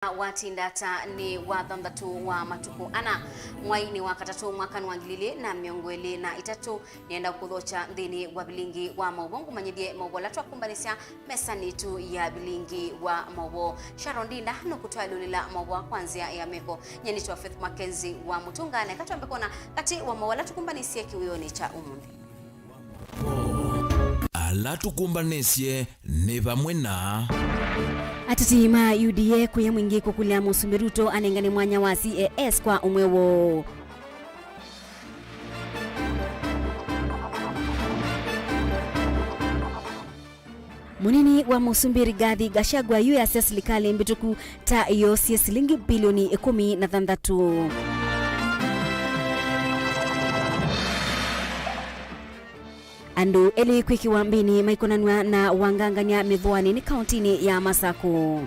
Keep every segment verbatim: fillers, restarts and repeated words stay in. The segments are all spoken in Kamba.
Watinda ata nĩ wa thanthatũ wa matukũ ana, mwai nĩ wa katatũ, mwakanĩ wa ngili ilĩ na mĩongo ĩlĩ na itatũ. Nĩenda kũthokya nthĩnĩ wa vilingi wa maũvoo ngũmanyĩthye maũvoo ala twakumbanĩsya mesanĩ yitũ ya vilingi wa maũvoo. Sharon Ndinda nũkũtwaĩlũlĩla maũvoo kwa nzĩa ya meko. Nyie nĩtawa Faith Mackenzie wa Mũtũnga, na eka twambe kwona katĩ wa maũvoo ala tũkumbanĩsye kĩwĩonĩ kya ũmũnthĩ. Ala tũkũmbanĩsye nĩ vamwe na. Ateti ma U D A kũya mwingĩ kũkũlya Mũsumbĩ Ruto anengane mwanya wa C A S kwa ũmwe woo. Mũnini wa Mũsumbĩ Rigathi Gachagua yu easya silikalĩ mbĩtũku ta yoosie silingi bilioni ĩkũmi na thanthatũ. Andũ elĩ kwĩkĩwa mbĩnĩ maikonanw'a na wangangany'a mĩthũanĩ nĩ kauntinĩ ya Masakũ.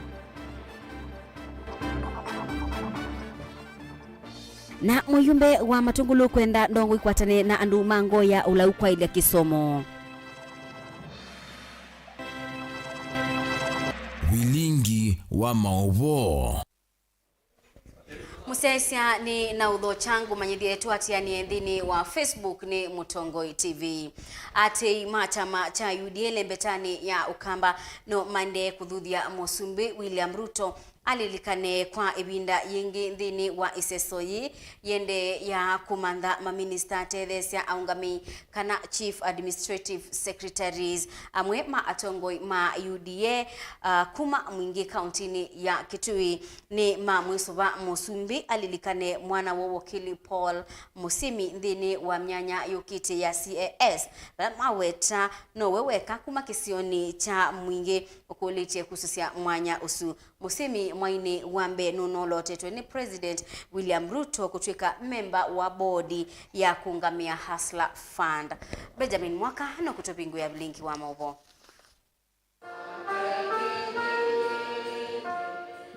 Na mũyumbe wa Matũngũlũ kwenda ndongo ikwatane na andũ ma Ngoya ũlau kwaĩlya kĩsomo. Vilingi wa maũvoo. Mũsyaĩĩsya nĩ na ũthokya ngũmanyĩthye twatianie nthĩnĩ wa Facebook nĩ Mũtongoi T V. Atei ma kyama kya U D A lembetanĩ ya Ũkamba no maendee kũthuthya Mũsumbĩ William Ruto alilikane kwa ĩvinda yĩngĩ nthĩnĩ wa ĩseso yĩĩ yĩendee ya kũmantha maminista atetheesya aũngamĩi kana Chief Administrative Secretaries. Amwe ma atongoi ma U D A, ah, kuma Mwingĩ kauntinĩ ya Kitui nĩ mamwĩsũva Mũsumbĩ alilikane mwana woo wakili Paul Mũsyĩmi nthĩnĩ wa myanya yũkĩte ya C A S, vala maweta nowe weka kuma kĩsionĩ kya Mwingĩ ũkũlĩtye kusũsya mwanya ũsu. Mũsyĩmi mwainĩ wa mbee nũnolotetwe nĩ President William Ruto kũtw'ĩka memba wa bodi ya kũũngamĩa Hustler Fund. Benjamin Mwaka nũkũtũvingũĩa vilingi wa maũvoo.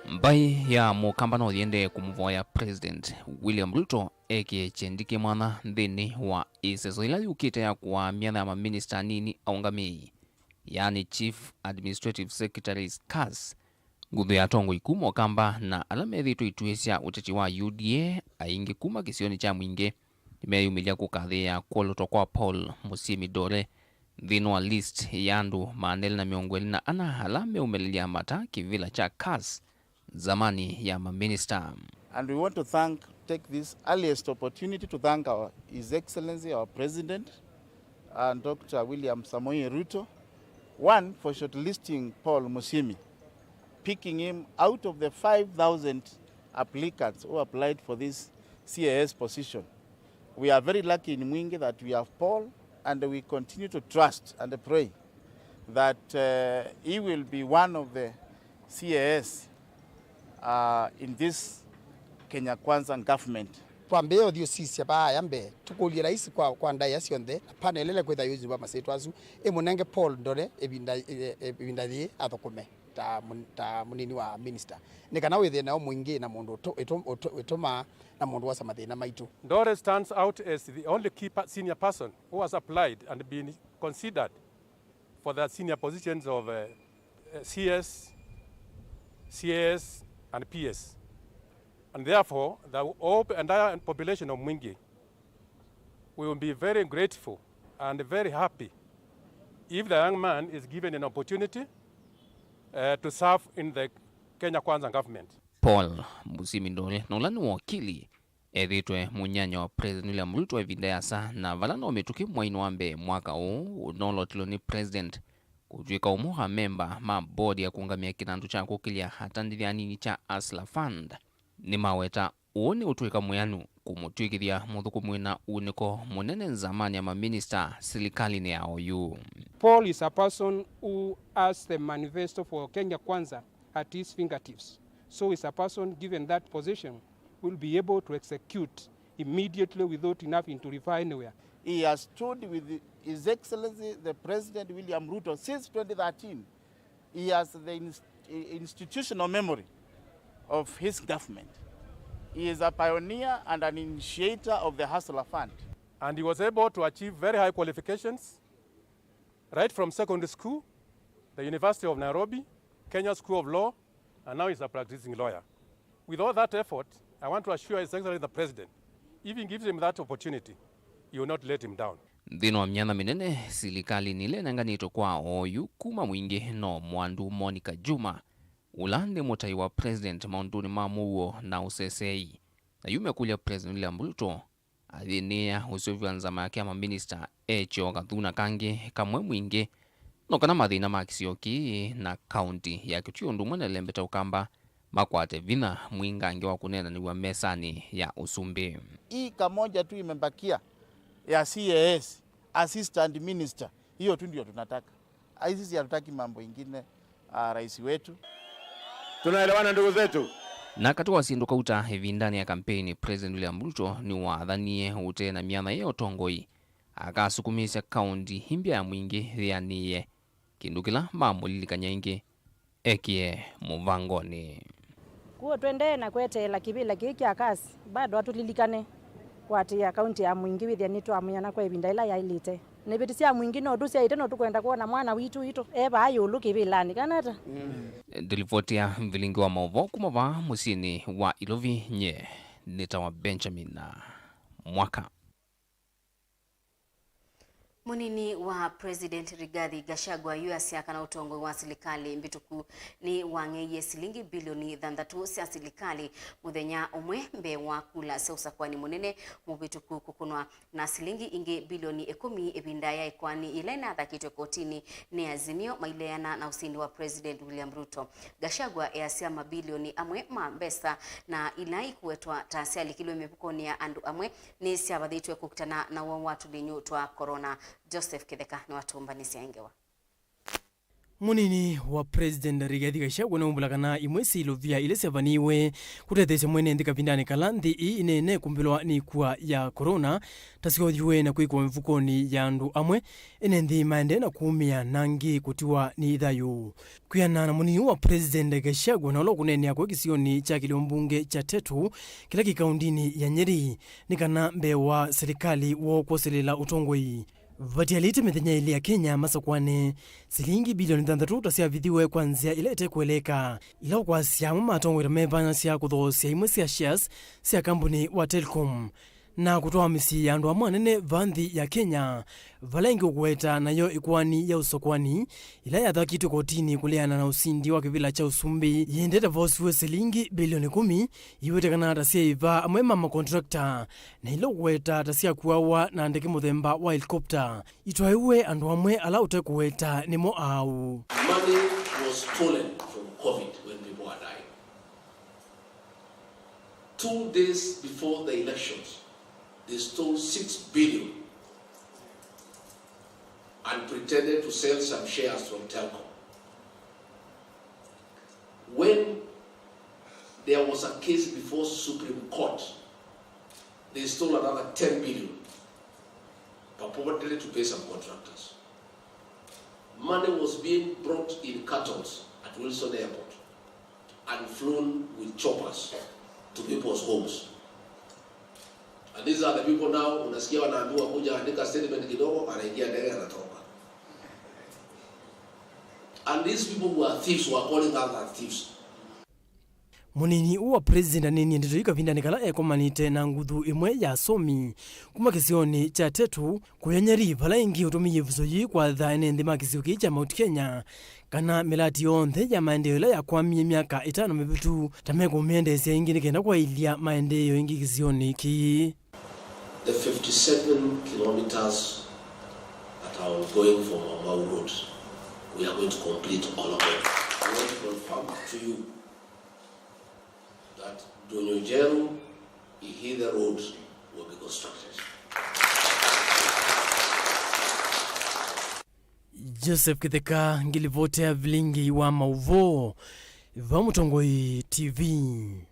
Mbaĩ ya Mũkamba no yĩendee kũmũvoya President William Ruto ekĩe kyendikĩ mwanya nthĩnĩ wa ĩseso ĩla yũkĩte ya kũaa myanya ya maminista anini aũngamĩi, yaani Chief Administrative Secretaries, CAS, nguthu ya atongoi kuma Ũkamba na ala methĩĩtwe ituĩ sya ũteti wa U D A aingĩ kuma kĩsionĩ kya Mwingĩ nĩmeyumĩlya kũkathĩĩa kwolotwa kwa Paul Mũsyĩmi Ndore nthĩnĩ wa list ya andũ maana elĩ na mĩongo ĩlĩ na ana ala meũmĩlĩlya mata kĩvĩla kya CAS, nzamani ya maminista. And we want to thank, take this earliest opportunity to thank our, His Excellency, our President, uh, Doctor William Samoei Ruto, one, for shortlisting Paul Mũsyĩmi, picking him out of the five thousand applicants who applied for this C A S position. We are very lucky in Mwingĩ that we have Paul, and we continue to trust and pray that, uh, he will be one of the C A S, uh, in this Kenya Kwanza government. Twambĩĩe ũthiũsisya vaaya mbee, tũkũlye laisi kwa, kwa ndaĩa syonthe, na panel ĩla kwĩtha yũnyuva masyĩtwa asu, ĩmũnenge Paul Ndore ĩvinda, ĩ-, ĩ-, ĩvinda yĩĩ athũkũme ta mũn-, ta mũnini wa minista, nĩ kana wĩthĩe nao Mwingĩ na mũndũ ũtũ-, ĩtũ-, ũtũ-, ĩtũmaa na mũndũ wosa mathĩna maitũ. Ndore stands out as the only key per-, senior person who has applied and been considered for the senior positions of, uh, uh, C S, C A S, and P S. And therefore, the whole entire population of Mwingĩ, we will be very grateful and very happy if the young man is given an opportunity, uh, to serve in the Kenya Kwanza government. Paul Mũsyĩmi Ndore, na ũla nĩ wakili, ethĩĩtwe mũnyanya wa President William Ruto ĩvinda yĩasa, na vala no mĩtũkĩ mwai-inĩ wa mbee mwaka ũũ, ũnolotilwe nĩ President kũtw'ĩka ũmwe wa amemba ma board ya kũũngamĩa kĩnandũ kya kũkĩlya atandĩthya anini kya Hustler Fund. Nĩmaweta ũũ nĩ ũtw'ĩka mwĩanu kũmũtw'ĩkĩthya mũthũkũmi wĩna uunĩko mũnene nzamani ya maminista silikalĩnĩ ya oyu. Paul is a person who has the manifesto for Kenya Kwanza at his fingertips. So is a person given that position will be able to execute immediately without having to refer anywhere. He has stood with His Excellency the President William Ruto since twenty thirteen. He has the ins-, institutional memory of his government. He is a pioneer and an initiator of the Hustler Fund. And he was able to achieve very high qualifications, right from secondary school, the University of Nairobi, Kenya School of Law, and now he's a practicing lawyer. With all that effort, I want to assure His Excellency the President, if he gives him that opportunity, he will not let him down. Nthĩnĩ wa myanya mĩnene silikalĩnĩ ĩla ĩnenganĩtwe kwa oyu kuma mwingĩ no mwandu Monica Juma, ũla nĩ mũtai wa President maũndũnĩ ma mũuo na ũseseei. Na yu mekũlya President William Ruto ayĩnĩĩa ũseũvyo wa nzama yake ya maminista ekye o kathuna kangĩ kamwe mwingĩ, no kana mathĩna ma kĩsio kĩĩ na kaunti ya Kitui ũndũ ũmwe na ĩlembeta Ũkamba makwate vinya mwingangĩ wa kũneenanĩw'a mesanĩ ya ũsumbĩ. Hii kamoja tu imebakia ya C A S, assistant minister, hiyo tu ndio tunataka. Ai, sisi hatutaki mambo ingine, ah, rais wetu. Tunaelewana, ndugu zetu? Na katĩ wa syĩndũ kauta ĩvindanĩ ya kampeini, President William Ruto nĩwathanie ũtee na myanya ya ũtongoi akasukumĩsya kaunti imbya ya mwingĩ yĩanĩĩe, kĩndũ kĩla mamũlilikany'a ĩngĩ ekie mũvangonĩ. Kwoou tũendee na kweteela kĩvĩla kĩĩ kya CAS, bado atũlilikane kũatĩĩa kaunti ya Mwingĩ, wĩthĩa nĩtwamwĩana kwa ĩvinda ĩla yaĩlĩte. Na iveti sya Mwingĩ no tũsyaĩte, no tũkwenda kwona mwana witũ, witũ e vaa ĩũlũ kĩvĩlanĩ, kana ata? Ndilivoti ya vilingi wa maũvoo kuma vaa mũsyĩnĩ wa Ilovi, nye nĩtawa Benjamin Mwaka. Mũnini wa President Rigathi Gachagua yu asya kana ũtongoi wa silikalĩ mbĩtũku nĩwang'eie silingi bilioni thanthatũ sya silikalĩ mũthenya ũmwe mbee wa kula sya ũsakũani mũnene mũvĩtũku kũkũnwa na silingi ingĩ bilioni ĩkũmi ĩvinda ya ĩkoani yĩla ĩnathakĩtwe kotinĩ nĩ Azimio maileana na ũsindi wa President William Ruto. Gachagua easya mabilioni amwe ma mbesa na ila ikũwetwa ta syalikilwe mĩvukonĩ ya andũ amwe nĩsyavathĩtw'e kũkitana na ũwau wa tũlinyũ twa corona. Joseph Kĩtheka nĩwatũmbanĩsya ngewa. Mũnini wa President Rigathi Gachagua nĩwaumbũla kana imwe sya ilovia ila syavaniwe kũtetheesya mwene nthĩ kavindanĩ kala nthĩ ĩĩ ĩneene kũmbĩlwa nĩ ĩkua ya corona ta syothiwe na kwĩkĩwa mĩvukonĩ ya andũ amwe, ene nthĩ maendee na kũũmĩa na angĩ kũtiwa nĩ thayũ. Kwĩanana na mũnini wa President Gachagua na ũla ũkũneenea kũĩ kĩsionĩ kya kĩlio mbunge kya Tetu kĩla kĩ kaundinĩ ya Nyeri, nĩ kana mbee wa silikalĩ woo kwoseleela ũtongoi, vatialĩte mĩthenya ĩlĩ ya Kenya masakũane silingi bilioni thanthatũ ta syavithiwe kwa nzĩa ĩla ĩtekũeleeka, ila ũkwasya amwe ma atongoi ta mevanasya kũthoosya imwe sya shares sya kambuni wa Telcom na kũtwaa mĩsyĩ ya andũ amwe anene va nthĩ ya Kenya, vala ĩngĩ ũkũweta nayo ĩkoani ya ũsakũani ĩla yathakĩtwe kotinĩ kũleana na ũsindi wa kĩvĩla kya ũsumbĩ yĩendete vosiwe silingi bilioni ĩkũmi, iwetĩkana ta syaĩva amwe ma makontrakta na ila ũkũweta ta syakuawa na ndeke mũthemba wa helikopta itwaĩwe andũ amwe ala ũtekũweta nĩmo aau. Money was stolen from COVID when people are dying. Two days before the elections, they stole six billion and pretended to sell some shares from Telcom. When there was a case before Supreme Court, they stole another ten billion, purportedly to pay some contractors. Money was being brought in cartons at Wilson Airport and flown with choppers to people's homes. And these are the people now unasikia wanaambiwa kuja andika statement kidogo, anaingia ndege, anatoka. And these people who are thieves were calling others thieves. Mũnini ũũ wa president anenie ndeto ii kavindanĩ kala ekomanĩte na nguthu ĩmwe ya asomi kuma kĩsionĩ kya Tetu kũya Nyeri, vala ĩngĩ ũtũmĩie ĩvuso yĩĩ kwatha ene nthĩ ma kĩsio kĩĩ kya Mount Kenya kana mĩlati yonthe ya maendeeo ĩla yakwamie myaka ĩtano mĩvĩtu ta mekũmĩendeesya ĩngĩ nĩ kenda kwaĩlya maendeeo ĩngĩ kĩsionĩ kĩĩ. The fifty-seven kilometers that are ongoing for Mau Road, we are going to complete all of them. I want to confirm to you that Ndũnyũ Njerũ, Ihithe Road will be constructed. Joseph Kĩtheka, ngilivoti ya vilingi wa maũvoo va Mũtongoi T V.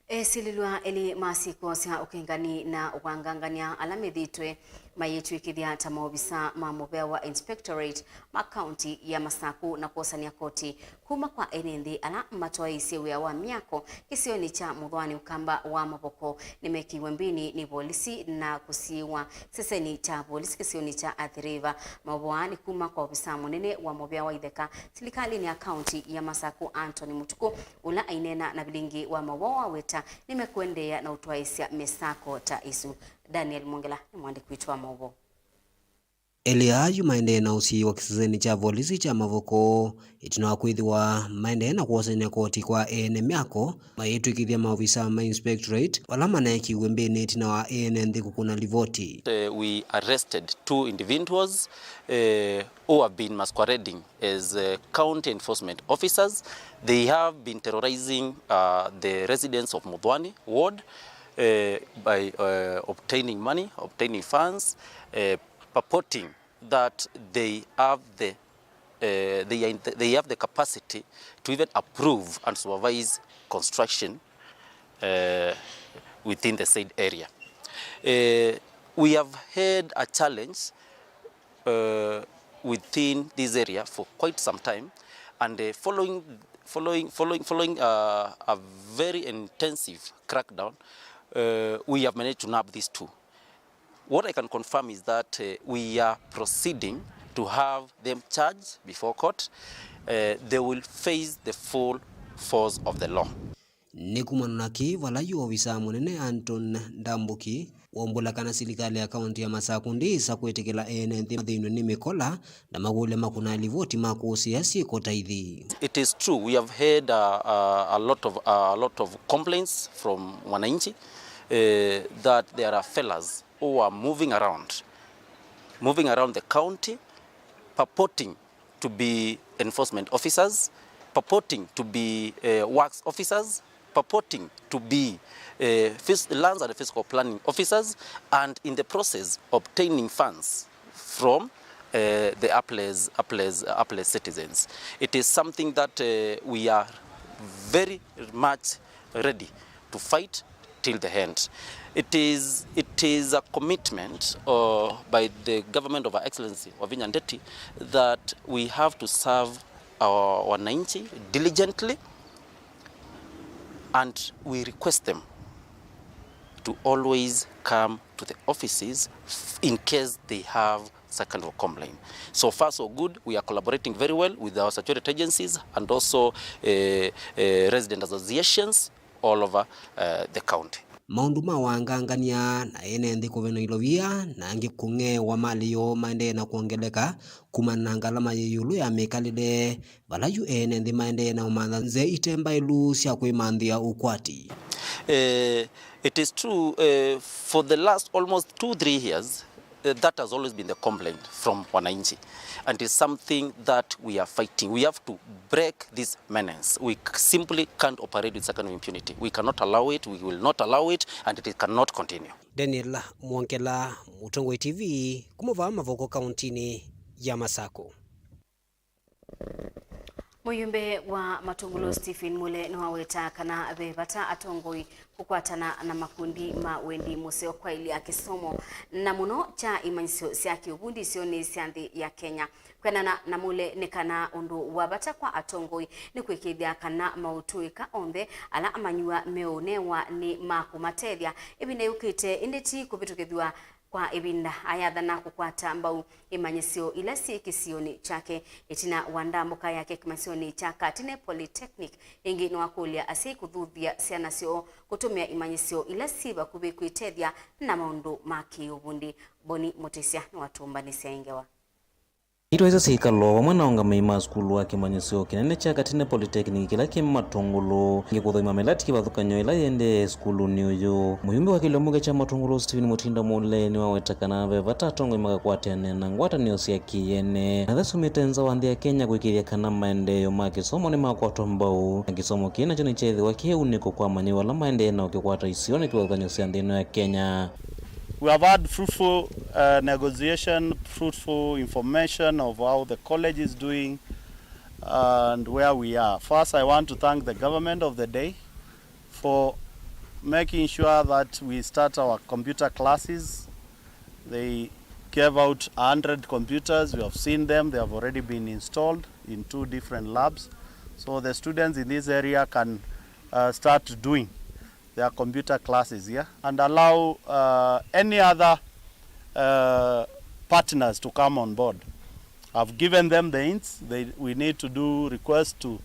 Esilĩlwa elĩ ma syĩko sya ũkengani na ũkwangangany'a ala methĩĩtwe Mayĩtw'ĩkĩthya ta maovisa ma mũvea wa Inspectorate ma kaunti ya Masaku na kwosany'a koti kuma kwa ene nthĩ ala matwaĩĩsye wĩa wa myako kĩsionĩ kya Mũthwani Ũkamba wa Mavoko nĩmekiwe mbĩnĩ nĩ volisi na kũsiĩĩwa seseni kya volisi kĩsionĩ kya Athi River. Maũvoo aa nĩ kuma kwa ovisa mũnene wa mũvea wa itheka silikalĩnĩ ya kaunti ya Masaku, Anthony Mũtukũ, ũla aineena na vilingi wa maũvoo waweta nĩmekũendeea na ũtwaĩĩsya misako ta ĩsu. Daniel Mwongela nĩ mũandĩki witũ wa maũvoo. Elĩ aa yu maendee na ũsiĩĩwa kĩsesenĩ kya volisi kya Mavoko, ĩtina wa kwĩthĩwa maendee na kwosany'a koti kwa ene myako, mayĩtw'ĩkĩthya maovisa ma Inspectorate, vala maneekiwe mbĩnĩ ĩtina wa ene nthĩ kũkũna livoti. Uh, we arrested two individuals, uh, who have been masquerading as, uh, county enforcement officers. They have been terrorizing, uh, the residents of Muthwani ward, uh, by, uh, obtaining money, obtaining funds, uh, purporting that they have the, uh, they are in the, they have the capacity to even approve and supervise construction, uh, within the said area. Uh, we have had a challenge, uh, within this area for quite some time, and, uh, following, following, following, following, uh, a very intensive crackdown, uh, we have managed to nab these two. What I can confirm is that, uh, we are proceeding to have them charged before court. Uh, they will face the full force of the law. Nĩ kumana na kĩĩ vala yu ovisa mũnene Anton Ndambuki waumbũla kana silikalĩ ya kaunti ya Masaku ndĩĩsa kwĩtĩkĩla ene nthĩ mathĩnw'e nĩ mĩkola na makũlya makũna livoti ma kũsĩa syĩko ta ithi. It is true, we have heard, uh, uh, a lot of, uh, a lot of complaints from wananchi, uh, that there are fellas who are moving around, moving around the county, purporting to be enforcement officers, purporting to be, uh, works officers, purporting to be, uh, phys-, lands and physical planning officers, and in the process obtaining funds from, uh, the hapless, hapless, hapless citizens. It is something that, uh, we are very much ready to fight till the end. It is, it is a commitment, uh, by the government of Her Excellency Wavinya Ndeti that we have to serve our wananchi diligently, and we request them to always come to the offices f-, in case they have such kind of complaint. So far so good, we are collaborating very well with our statutory agencies and also, uh, uh, resident associations all over, uh, the county. Maũndũ ma wangangany'a na ene nthĩ kũvenwa ilovia na angĩ kũng'eewa malĩ yoo maendee na kwongeleka kumana na ngalama yĩ ĩũlũ ya mĩkalĩle, vala yu ene nthĩ maendee na ũmantha nzĩa ite mbaĩlu sya kwĩmanthĩa ũkwati. Eh, it is true, eh, for the last almost two, three years, eh, that has always been the complaint from wananchi, and it's something that we are fighting. We have to break this menace. We c-, simply can't operate with such kind of impunity. We cannot allow it, we will not allow it, and it cannot continue. Daniel Mwongela, Mũtongoi T V, kuma vaa Mavoko, kauntinĩ ya Masaku. Mũyumbe wa Matungulu Stephen Mule nĩwaweta kana ve vata atongoi kũkwatana na makundi ma wendi mũseo kwaĩlya kĩsomo, na mũno kya imanyĩsyo sya kĩũvundi isionĩ sya nthĩ ya Kenya. Kwĩanana na Mule, nĩ kana ũndũ wa vata kwa atongoi nĩ kũĩkĩĩthya kana maũtũĩka onthe ala amanyĩw'a meũnewa nĩ ma kũmatethya ĩvinda yũkĩte, ĩndĩ ti kũvĩtũkĩthw'a kwa ĩvinda. Ayathana kũkwata mbau imanyĩsyo ila syĩ kĩsionĩ kyake. Ĩtina wa ndambũka yake kĩmanyĩsyonĩ kya Katine Polytechnic, ĩngĩ nĩwakũlya asyai kũthuthya syana syoo kũtũmĩa imanyĩsyo ila syĩ vakuvĩ kwĩtethya na maũndũ ma kĩũvundi. Boni Mũtĩsya nĩwatũmbanĩsya ĩ ngewa. Itwaĩsya syĩkalo vamwe na aũngamĩi ma sukulu wa kĩmanyĩsyo kĩnene kya Katine Polytechnic kĩla kĩ Matungulu, ĩngĩ kũthoima mĩlatĩ kĩvathũkany'o ĩla yĩendee sukulunĩ ũyũ. Mũyumbe wa kĩlĩo mũke kya Matungulu, Stephen Mutinda Mule, nĩwaweta kana ve vata atongoi makakwatene na ngwatanĩo sya kĩ-ene na ĩla syumĩte nza wa nthĩ ya Kenya kũĩkĩĩthya kana maendeeo ma kĩsomo nĩmakwatwa mbau, na kĩsomo kĩĩ nakyo nĩkyeethĩwa kĩ ũunĩko kwa amanyĩw'a ala maendee na ũkĩkwata isionĩ kĩvathũkany'o sya nthĩ ĩno ya Kenya. We have had fruitful, uh, negotiation, fruitful information of how the college is doing and where we are. First, I want to thank the government of the day for making sure that we start our computer classes. They Gave out a hundred computers. We have seen them. They have already been installed in two different labs. So the students in this area can, uh, start doing their computer classes here and allow, uh, any other, uh, partners to come on board. I've given them the hints. They, we need to do request to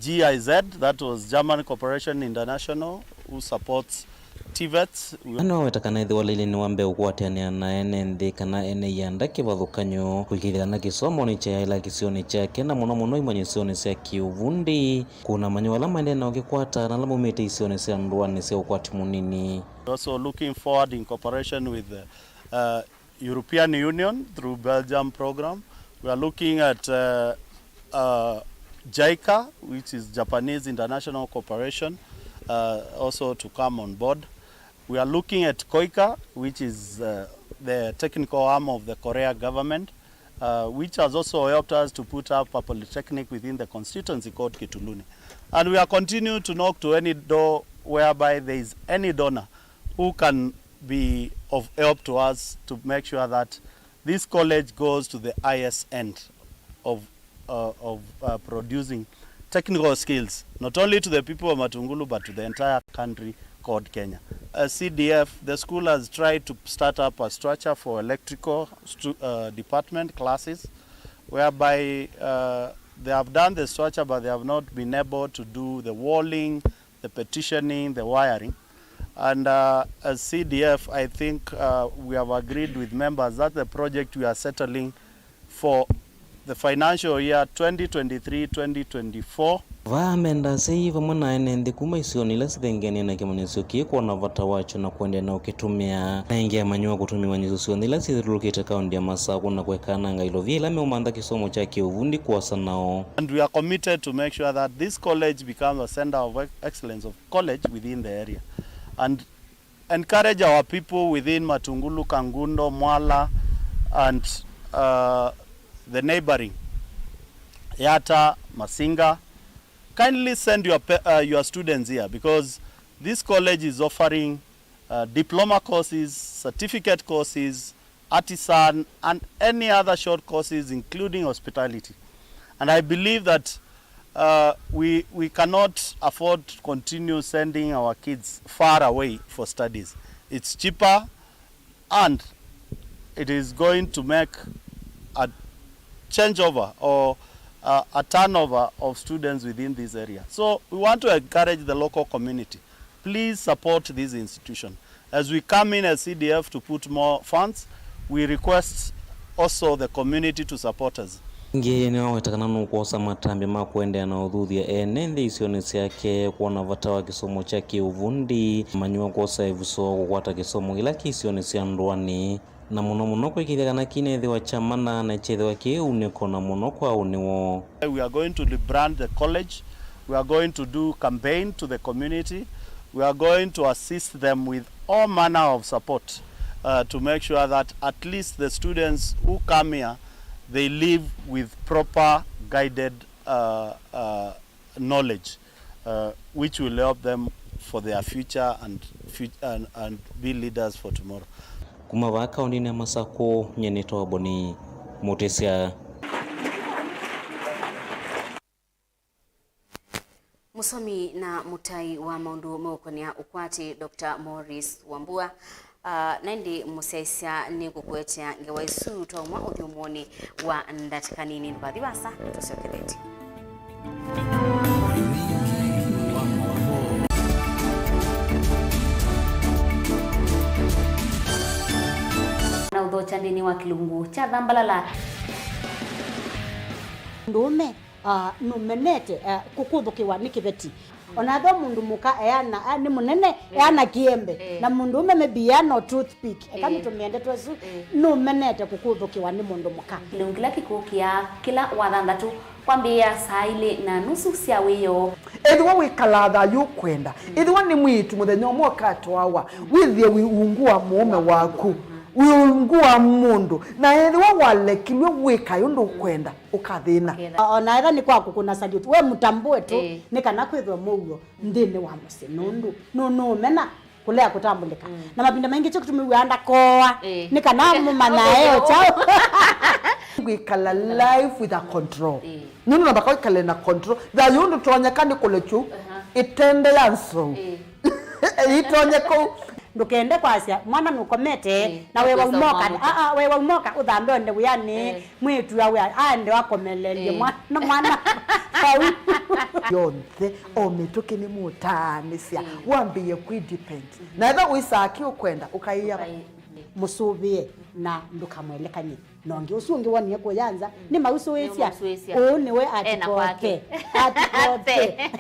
G I Z, that was German Cooperation International, who supports TVETs. We Nĩwaweta kana ĩthĩwa Lili nĩ wa mbee ũkũatĩanĩa na ene nthĩ kana ene ianda kĩvathũkany'o, kũĩkĩĩthya kana kĩsomo nĩkyaĩla kĩsionĩ kyake, na mũno mũno imanyĩsyonĩ sya kĩũvundi. Kũna manyĩw'a ala maendee na ũkĩkwata na ala maumĩte isionĩ sya ndũanĩ sya ũkwati mũnini. We're also looking forward in cooperation with, uh, European Union through Belgium program. We are looking at, uh, uh, JICA, which is Japanese International Cooperation, uh, also to come on board. We are looking at KOICA, which is, uh, the technical arm of the Korea government, uh, which has also helped us to put up a polytechnic within the constituency called Kituluni. And we are continuing to knock to any door whereby there is any donor who can be of help to us to make sure that this college goes to the highest end of, uh, of, uh, producing technical skills, not only to the people of Matungulu, but to the entire country called Kenya. As C D F, the school has tried to start up a structure for electrical stu-, uh, department classes, whereby, uh, they have done the structure, but they have not been able to do the walling, the petitioning, the wiring. And, uh, as C D F, I think, uh, we have agreed with members that the project we are settling for the financial year twenty twenty-three twenty twenty-four. Vaa menda asyai vamwe na ene nthĩ kuma isionĩ ila sithengeanie na kĩmanyĩsyo kĩĩ kwona vata wakyo na kũendeea na ũkĩtũmĩa. Na ĩngĩ amanyĩw'a kũtũmĩwa nyuso syonthe ila syĩthyũlũlũkĩte kaũntĩ ya Masakũ na kũekananga ilovia ila meũmantha kĩsomo kya kĩũvundi kũasa nao. And we are committed to make sure that this college becomes a center of excellence of college within the area and encourage our people within Matungulu, Kangundo, Mwala, and, uh, the neighboring, Yatta, Masinga. Kindly send your pe-, uh, your students here, because this college is offering, uh, diploma courses, certificate courses, artisan, and any other short courses, including hospitality. And I believe that, uh, we, we cannot afford to continue sending our kids far away for studies. It's cheaper, and it is going to make a changeover or, uh, a turnover of students within this area. So we want to encourage the local community. Please support this institution. As we come in as C D F to put more funds, we request also the community to support us. Ĩngĩ nĩwaweta kana nũkwosa matambya ma kũendeea na ũthuthya ene nthĩ isionĩ syake kwona vata wa kĩsomo kya kĩũvundi, amanyĩw'a kwosa ĩvuso kũkwata kĩsomo kĩla kĩ isionĩ sya ndũanĩ, na mũno mũno kũĩkĩĩthya kana kĩneethĩwa kya mana na kyethĩwa kĩ ũunĩko na mũno kwa ũnĩ woo. We are going to rebrand the college. We are going to do campaign to the community. We are going to assist them with all manner of support, uh, to make sure that at least the students who come here, they leave with proper guided, uh, uh, knowledge, uh, which will help them for their future and fut-, and, and be leaders for tomorrow. Kuma vaa kaũntĩnĩ ya Masakũ, nyie nĩtawa Boni Mũtĩsya. Mũsomi na mũtai wa maũndũ meũkonea ũkwati, Doctor Morris Wambua, ah, na ĩndĩ mũsyaĩĩsya nĩngũkũetea ngewa isu twauma ũthyũmũonĩ wa ndatĩka nini. Ndũkathi vaasa, nĩtũsyokethetye. Na ũthokya nthĩnĩ wa kĩlungu kya Thambalala. Ndũũme, ah, nũmenete, ah, kũkũthũkĩwa nĩ kĩveti. Ona ethĩwa mũndũ mũka eana, ah, nĩ mũnene, eh, eana kĩembe. Eh. Na mũndũũme maybe eana o toothpick. Eka, eh, nĩtũmĩe ndeto ĩsu. Eh. Nũmenete kũkũthũkĩwa nĩ mũndũ mũka. Kĩlungu kĩla kĩkũkĩa kĩla Wathanthatũ kwambĩĩa saa ilĩ na nusu sya wĩoo. Ethĩwa wĩkalaa thayũ ũkwenda, ethĩwa nĩ mwĩĩtu mũthenya ũmwe ũkatwawa, wĩthĩe wĩ ungu wa mũũme waku, wĩ ungu wa mũndũ, na ethĩwa walekilw'e wĩkae ũndũ ũkwenda, ũkathĩna. O na ethĩwa nĩ kwa kũkũna salute, we mũtambũe tu, ĩĩ, nĩ kana kwĩthwe mũuo nthĩnĩ wa mũsyĩ, nũndũ nũ-, nũũmena Kũlea kũtambũlĩka. Mm. Na mavinda maingĩ kyo kĩtumi wĩaa ndakooa. Ĩĩ. Nĩ kana mũmanyae o kyaũ. Kwĩkala life with a control. Ĩĩ. Nũndũ nambaka wĩkale na control. Thayũ ndũtonyeka nĩ kũlekyu. Aha. Ĩtende ya nzou. Ĩĩ. Ĩtonye kũu. Ndũkende kwasya, mwana nũkomete, ĩĩ, na wewa ũkwĩsa ũmoka. Ũmwamũkya. Aa, wewa ũmoka, ũthambe onde wĩanĩ. Ĩĩ. Mwĩĩtu awe aende akomelelye, ĩĩ, mwana, mwana vau. Yonthe, o mĩtũkĩ nĩmũtaanĩsya, ĩĩ, wambĩĩe kwĩ depend. Na ethĩwa ũisaa kĩ ũkwenda, ũkaĩa. Ũkaĩ-, mũsũvĩe na ndũkamwelekany'e na ũngĩ. Ũsu ũngĩ wonie kũya nza, mm, nĩmausũĩsya. Nĩmausũĩsya. Ũũ nĩwe. Ena atikote. Kwake. Atikote.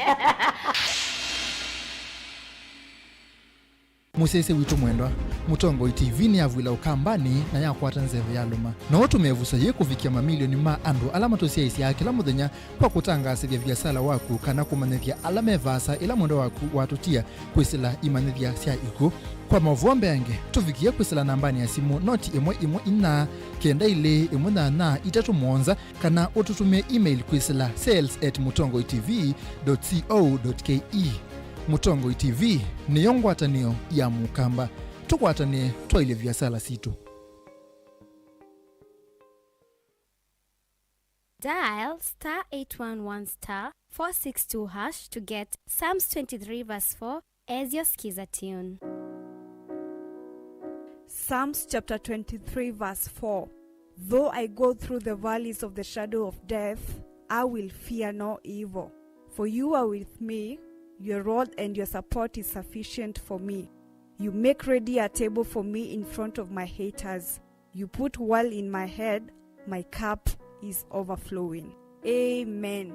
Mũsyaĩĩsya witũ mwendwa, Mũtongoi T V nĩyavw'ĩla Ũkambanĩ na yakwata nzeve yalũma. No ũtũme ĩvuso yĩĩ kũvikĩa mamilioni ma andũ ala matũsyaĩĩsyaa kĩla mũthenya kwa kũtangaasĩthya viasala waku kana kũmanyĩthya ala me vaasa ĩla mwendwa waku watũtia kwĩsĩla imanyĩthya sya ikw'ũ. Kwa maũvoo mbeange, tũvikĩe kwĩsĩla nambanĩ ya simũ noti ĩmwe ĩmwe inya kenda ilĩ ĩmwe nyanya itatũ mũonza, kana ũtũtũmĩe email kwĩsĩla sales at mũtongoi T V dot co dot K E. Mũtongoi T V nĩyo ngwatanĩo ya Mũkamba. Tũkwatanĩe twaĩlye viasala sitũ. Dial star eight one one star four six two hash to get Psalms twenty-three verse four as your skiza tune. Psalms chapter twenty-three, verse four. Though I go through the valleys of the shadow of death, I will fear no evil. For you are with me, your rod and your support is sufficient for me. You make ready a table for me in front of my haters. You put oil in my head, my cup is overflowing. Amen.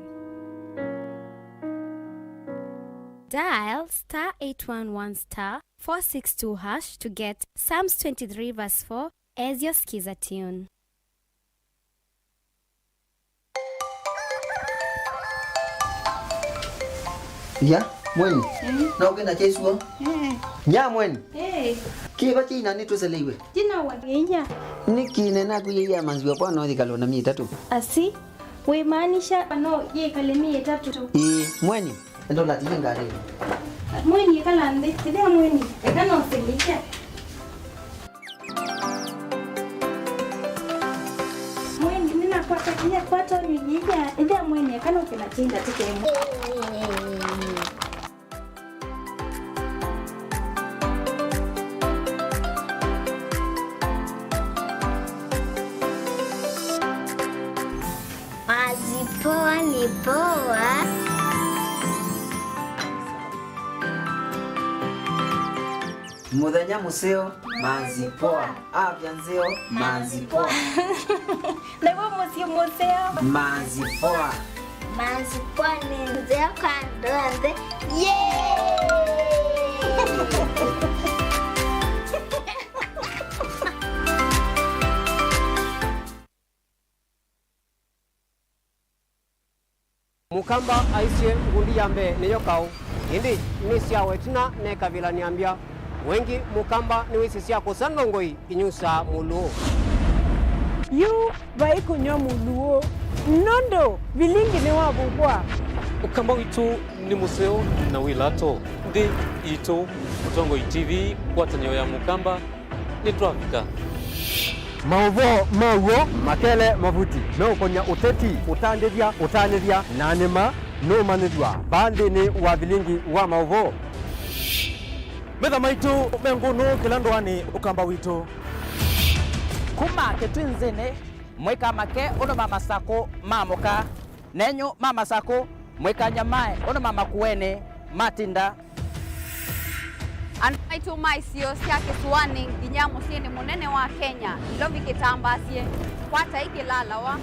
Dial star eight one one star four six two hash to get Psalms twenty-three verse four as your skiza tune. Nya, mweni. Mm. Na ũkenda kyesuo? Eh. Nya, mweni. Eh. Kĩva kĩina nĩtũseleiwe? Jina wa Kenya. Nĩkĩ nena kwĩyĩia manziwa kwa no yĩkalo na myei ĩtatũ? Asi, wĩmaanisha no yĩkale myei ĩtatũ? Ĩĩ, mweni. Enda ũlatiye ngalĩnĩ. Mweni, ĩkala nthĩ. Ĩthĩa mweni. Eka no ũsilike. Mweni, nĩnakwata kĩnya kwata ũnyuilya, ĩthĩa mweni eka nũke na kĩnda tĩkemwe. Mazi poa ni poa. Mũthenya mũseo, manzi poa. Afya nzeo, manzi poa. Naw'o mũsyĩ mũseo. Manzi poa. Manzi poa nĩ nzeo kwa andũ onthe. Yay! Mũkamba aisye, ngundi ya mbee nĩyo kaũ, ĩndĩ nĩ syawa ĩtina nekavĩla nĩambya. Wengĩ Mũkamba nĩwĩsĩ sya kũsa ndongoi inyusaa mũlũũ. Yu vai kũnyw'a mũlũũ, nũndũ vilingi nĩwavukwa. Ũkamba witũ nĩ mũseo na wĩ lato. Nthĩ yitũ, Mũtongoi T V, ngwatanĩo ya Mũkamba, nĩtwavika. Maũvoo ma w'o makele mavuti meũkony'a ũteti, ũtandĩthya, ũtanĩthya, na nĩma nũũmanyĩthw'a vaa nthĩnĩ wa vilingi wa maũvoo. Metha maitũ me ngũnũ kĩla ndũanĩ, Ũkamba witũ. Kuma Kĩtwinzĩnĩ, mwĩkamake ũndũ ma Masakũ maamũka. Nenyu ma Masakũ, mwĩkanyamae ũndũ ma Makueni matinda. Andũ maitũ ma isio sya kĩsũanĩ nginya mũsyĩnĩ mũnene wa Kenya, Nairobi kĩtambaasye, kwatai kĩlalawa,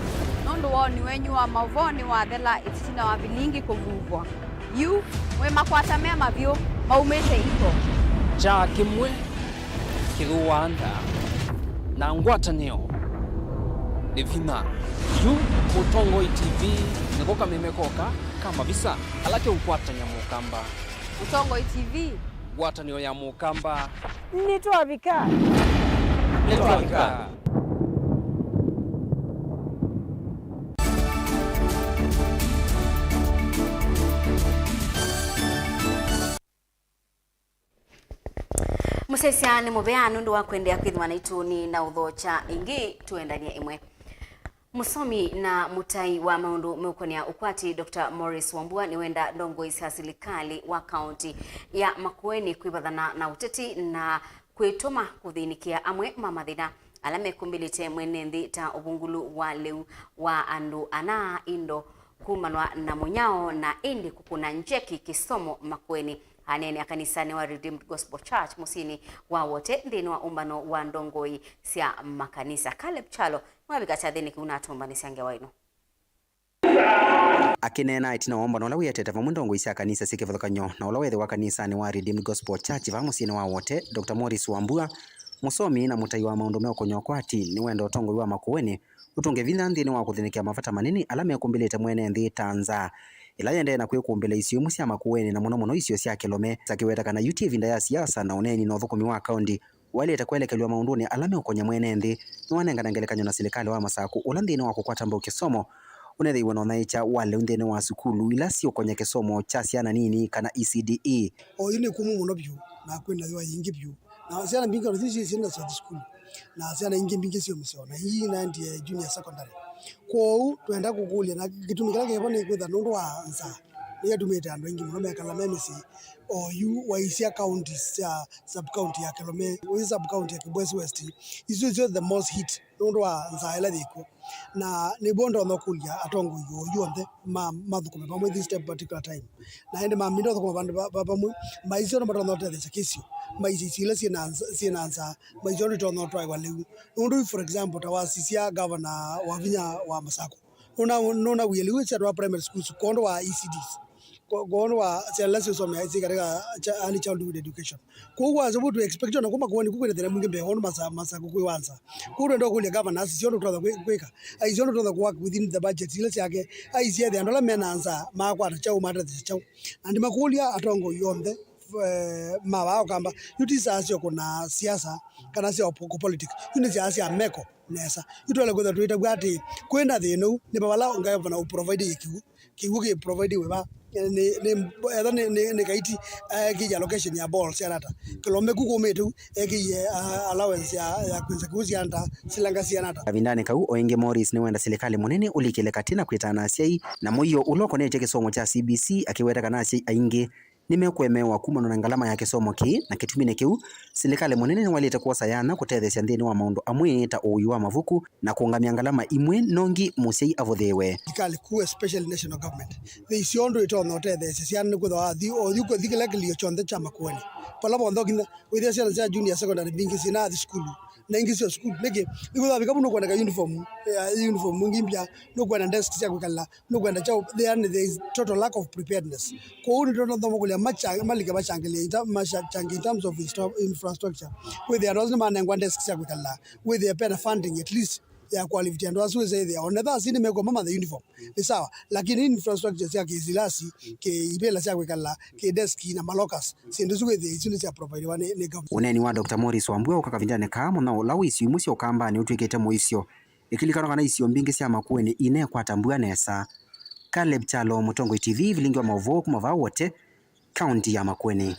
nũndũ woni wenyu wa maũvoo nĩwathela ĩtina wa vilingi kũvuvwa. Yu, mwĩ makwata me mavyũ, maumĩte iko. Kyaa kĩmwe kĩthũaa nda, na ngwatanĩo nĩ vinya. Yu Mũtongoi T V nĩko kameme koka ka mavisa ala keũkwatany'a Mũkamba. Mũtongoi T V. Ngwatanĩo ya Mũkamba. Nĩtwavika. Nĩtwavika. Mũsyaĩĩsya nĩ mũvea nũndũ wa kũendeea kwĩthĩwa naitũ. Nĩ na ũthokya ĩngĩ, tũendanie ĩmwe. Mũsomi na mũtai wa maũndũ meũkonea ũkwati, Doctor Morris Wambua nĩwenda ndongoi sya silikalĩ wa kaũnti ya Makueni kwĩvathana na ũteti na kwĩtũma kũthĩnĩkĩa amwe ma mathĩna ala mekumbĩlĩte mwene nthĩ ta ũvungũlu wa lĩu wa andũ ana, indo kumanwa na mũnyao, na ĩndĩ kũkũna njeki kĩsomo Makueni. Aneenea kanisanĩ wa Redeemed Gospel Church mũsyĩnĩ wa Wote nthĩnĩ wa ũmbano wa ndongoi sya makanisa. Caleb Kyalo nĩwavika kyathĩnĩ kĩu na atũmbanĩsya ngewa ĩno. Akĩneena ĩtina wa ũmbano ũla wĩetete vamwe ndongoi sya kanisa syĩ kĩvathũkany'o na ũla wĩthĩwa kanisanĩ wa Redeemed Gospel Church vaa mũsyĩnĩ wa Wote, Doctor Morris Wambua, mũsomi na mũtai wa maũndũ meũkonea ũkwati, nĩwenda ũtongoi wa Makueni ũtũnge vinya nthĩnĩ wa kũthĩnĩkĩa mavata manene ala mekumbĩlĩte mwene nthĩ ta nzaa, ĩla yendee na kwĩkumbĩla isio imwe sya Makueni, na mũno mũno isio sya Kĩlome. Akĩweta kana yu ti ĩvinda ya siasa na ũneeni na ũthũkũmi wa kaũnti waĩlĩte kwelekelw'a maũndũnĩ ala meũkonya mwene nthĩ, nĩwanengana ngelekany'o na silikalĩ wa Masakũ, ũla nthĩnĩ wa kũkwata mbau kĩsomo ũnethĩiwe na ũnyaĩĩkya wa lĩu nthĩnĩ wa sukulu ila siũkonya kĩsomo kya syana nini, kana E C D E. Oyu nĩ kũmũ mũno vyũ, na kwĩ nayo aingĩ vyũ. Na syana mbingĩ ona syĩ syĩ nasyo sukulu, na syana ingĩ mbingĩ syĩ mũseo, na ingĩ inaendie junior secondary. Kwoou twenda kũkũlya, na kĩtumi kĩla kĩvo nĩ kwĩtha nũndũ wa nzaa nĩyatumĩte andũ aingĩ mũno mekala me mĩsyĩ. Oyu waisya counties sya sub county ya Kĩlome, ũyũ sub county ya Kibwezi West, isu nĩsyo the most hit nũndũ wa nzaa ĩla yĩkw'o. Na nĩw'o ndonya kũlya atongoi oyu onthe ma-, mathũkũme vamwe this time, particular time. Na ĩndĩ maminda ũthũkũma vandũ va, va vamwe, maisyo no matonya ũtethesya kĩsio, maisyo isio ila syĩ na nza-, syĩ na nzaa, maisyo no itonya ũtwaĩwa lĩu. Nũndũ, for example, ta wasisya gavana Wavinya wa Masakũ, nũna, nũnawie lĩu syatwa primary schools kwondũ wa E C Ds, kwa-, kwondũ wa syana ila syĩsomea syĩ katika cha-, early childhood education. Kwoou wasya vu tũ expect ona kuma Makueni kũu kwĩna thĩna mwingĩ mbee, kwondũ Masa-, Masakũ kwĩ wa nzaa. Kwoou twenda kũlya gavana asisye ũndũ ũtonya kwĩ-, kwĩka, aisye ũndũ ũtonya kũwork within the budget ila syake, aisye ethĩa andũ ala me na nzaa makwata kyaũ, matethesya kyaũ. Na ndimakũlya atongoi onthe, eh, ma vaa Ũkamba, yu ti saa sya kũna siasa kana sya kũ-, kũ politic. Yu nĩ siasa sya meko nesa. Yu twaĩle kwĩthwa tũitavw'a atĩ kwĩna thĩna ũu, nĩ va vala ngavana ũprovide kĩw'ũ. Kĩw'ũ kĩ provide wĩ va? Nĩ, nĩ, etha nĩ, nĩ, nĩ Kaiti, eh, kĩja location ya ball sya nata. Kĩlome ku kũmĩte u, ekĩie, ah, allowance ya, ya kwĩnza kĩw'ũ sya nata, silanga sya nata. Kavindanĩ kau, o ĩngĩ Morris nĩwenda silikalĩ mũnene ũlikĩle katĩ na kwĩtana asyai na mũio ũla ũkonetye kĩsomo kya C B C, akĩweta kana asyai aingĩ nĩmekũemeewa kumana na ngalama ya kĩsomo kĩĩ, na kĩtuminĩ kĩu, silikalĩ mũnene nĩwaĩlĩte kwosa yanya kũtetheesya nthĩnĩ wa maũndũ amwe ta ũui wa mavuku na kũũngamya ngalama imwe nongi mũsyai avũthĩĩwe. Silikalĩ kuu, especially national government, yĩisye ũndũ ĩtonya ũtetheesya syana, nĩkwĩthĩwa wathi oyu kũthi kĩla kĩlio kyonthe kya Makueni, vala vonthe ũkinya, wĩthĩa syana sya junior secondary mbingĩ syĩnathi sukulu, na ingĩ syo sukulu. Nĩkĩ? Nĩkwĩthĩwa vika vu nũkwenda ka uniform, eh, uniform ingĩ mbya, nũkwenda desk sya kwĩkala, nũkwenda kyaũ? There, there is total lack of preparedness. Kwoou nĩtũtonya kũlya macha-, malike machangĩlĩe in ter-, machangĩe in terms of instru-, infrastructure. Wĩthĩe andũ asu nĩmanengwa desk sya kwĩkala, wĩthĩe pena funding at least ya kũalivĩtya andũ asu, wĩsethĩa onetha asi nĩmekw'a mamathe uniform, nĩ sawa, lakini infrastructure sya kĩsilasi, kĩ ivĩla sya kwĩkala, kĩ desk na malokas, syĩndũ isu wĩthĩe isu nĩsya providiwa nĩ, nĩ government. Ũneeni wa Doctor Morris Wambua ũka kavindanĩ kaa mũno ũla wĩ isio imwe sya Ũkambanĩ ũtw'ĩkĩte mũisyo. Ĩkĩlikanwa kana isio mbingĩ sya Makueni inekwata mbua nesa. Caleb Kyalo, Mũtongoi T V, vilingi wa maũvoo kuma vaa Wote, kaunti ya Makueni.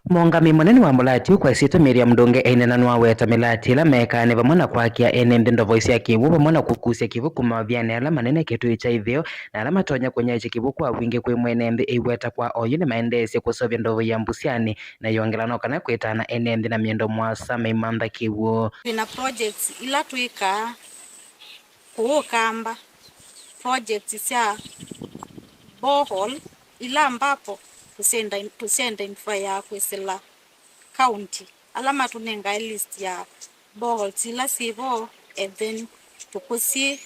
Mũũngamĩi mũnene wa Mbolati ũkwasĩtwe Miriam Ndunge aineena nĩwaweta mĩlati ĩla mekaa nĩ vamwe na kwakĩa ene nthĩ ndovoi sya kĩw'ũ, vamwe na kũkusya kĩw'ũ kuma mavyanĩ ala manene kĩtũĩ kya itheo, na ala matonya kũnyaĩĩkya kĩw'ũ kwa wingĩ kwĩ mwene nthĩ. Aiweta kwa oyu nĩmaendeesye kũseũvya ndovoi ya Mbusyanĩ na iyongela no kana kwĩtana ene nthĩ na mĩendo mũasa maimantha kĩw'ũ. Twĩna projects ila twĩkaa kũũ Kamba, projects sya borehole ila ambapo tũsya identify ya kwĩsĩla county, ala matũnengae list ya boreholes ila syĩ vo, and then tũkũsyĩ,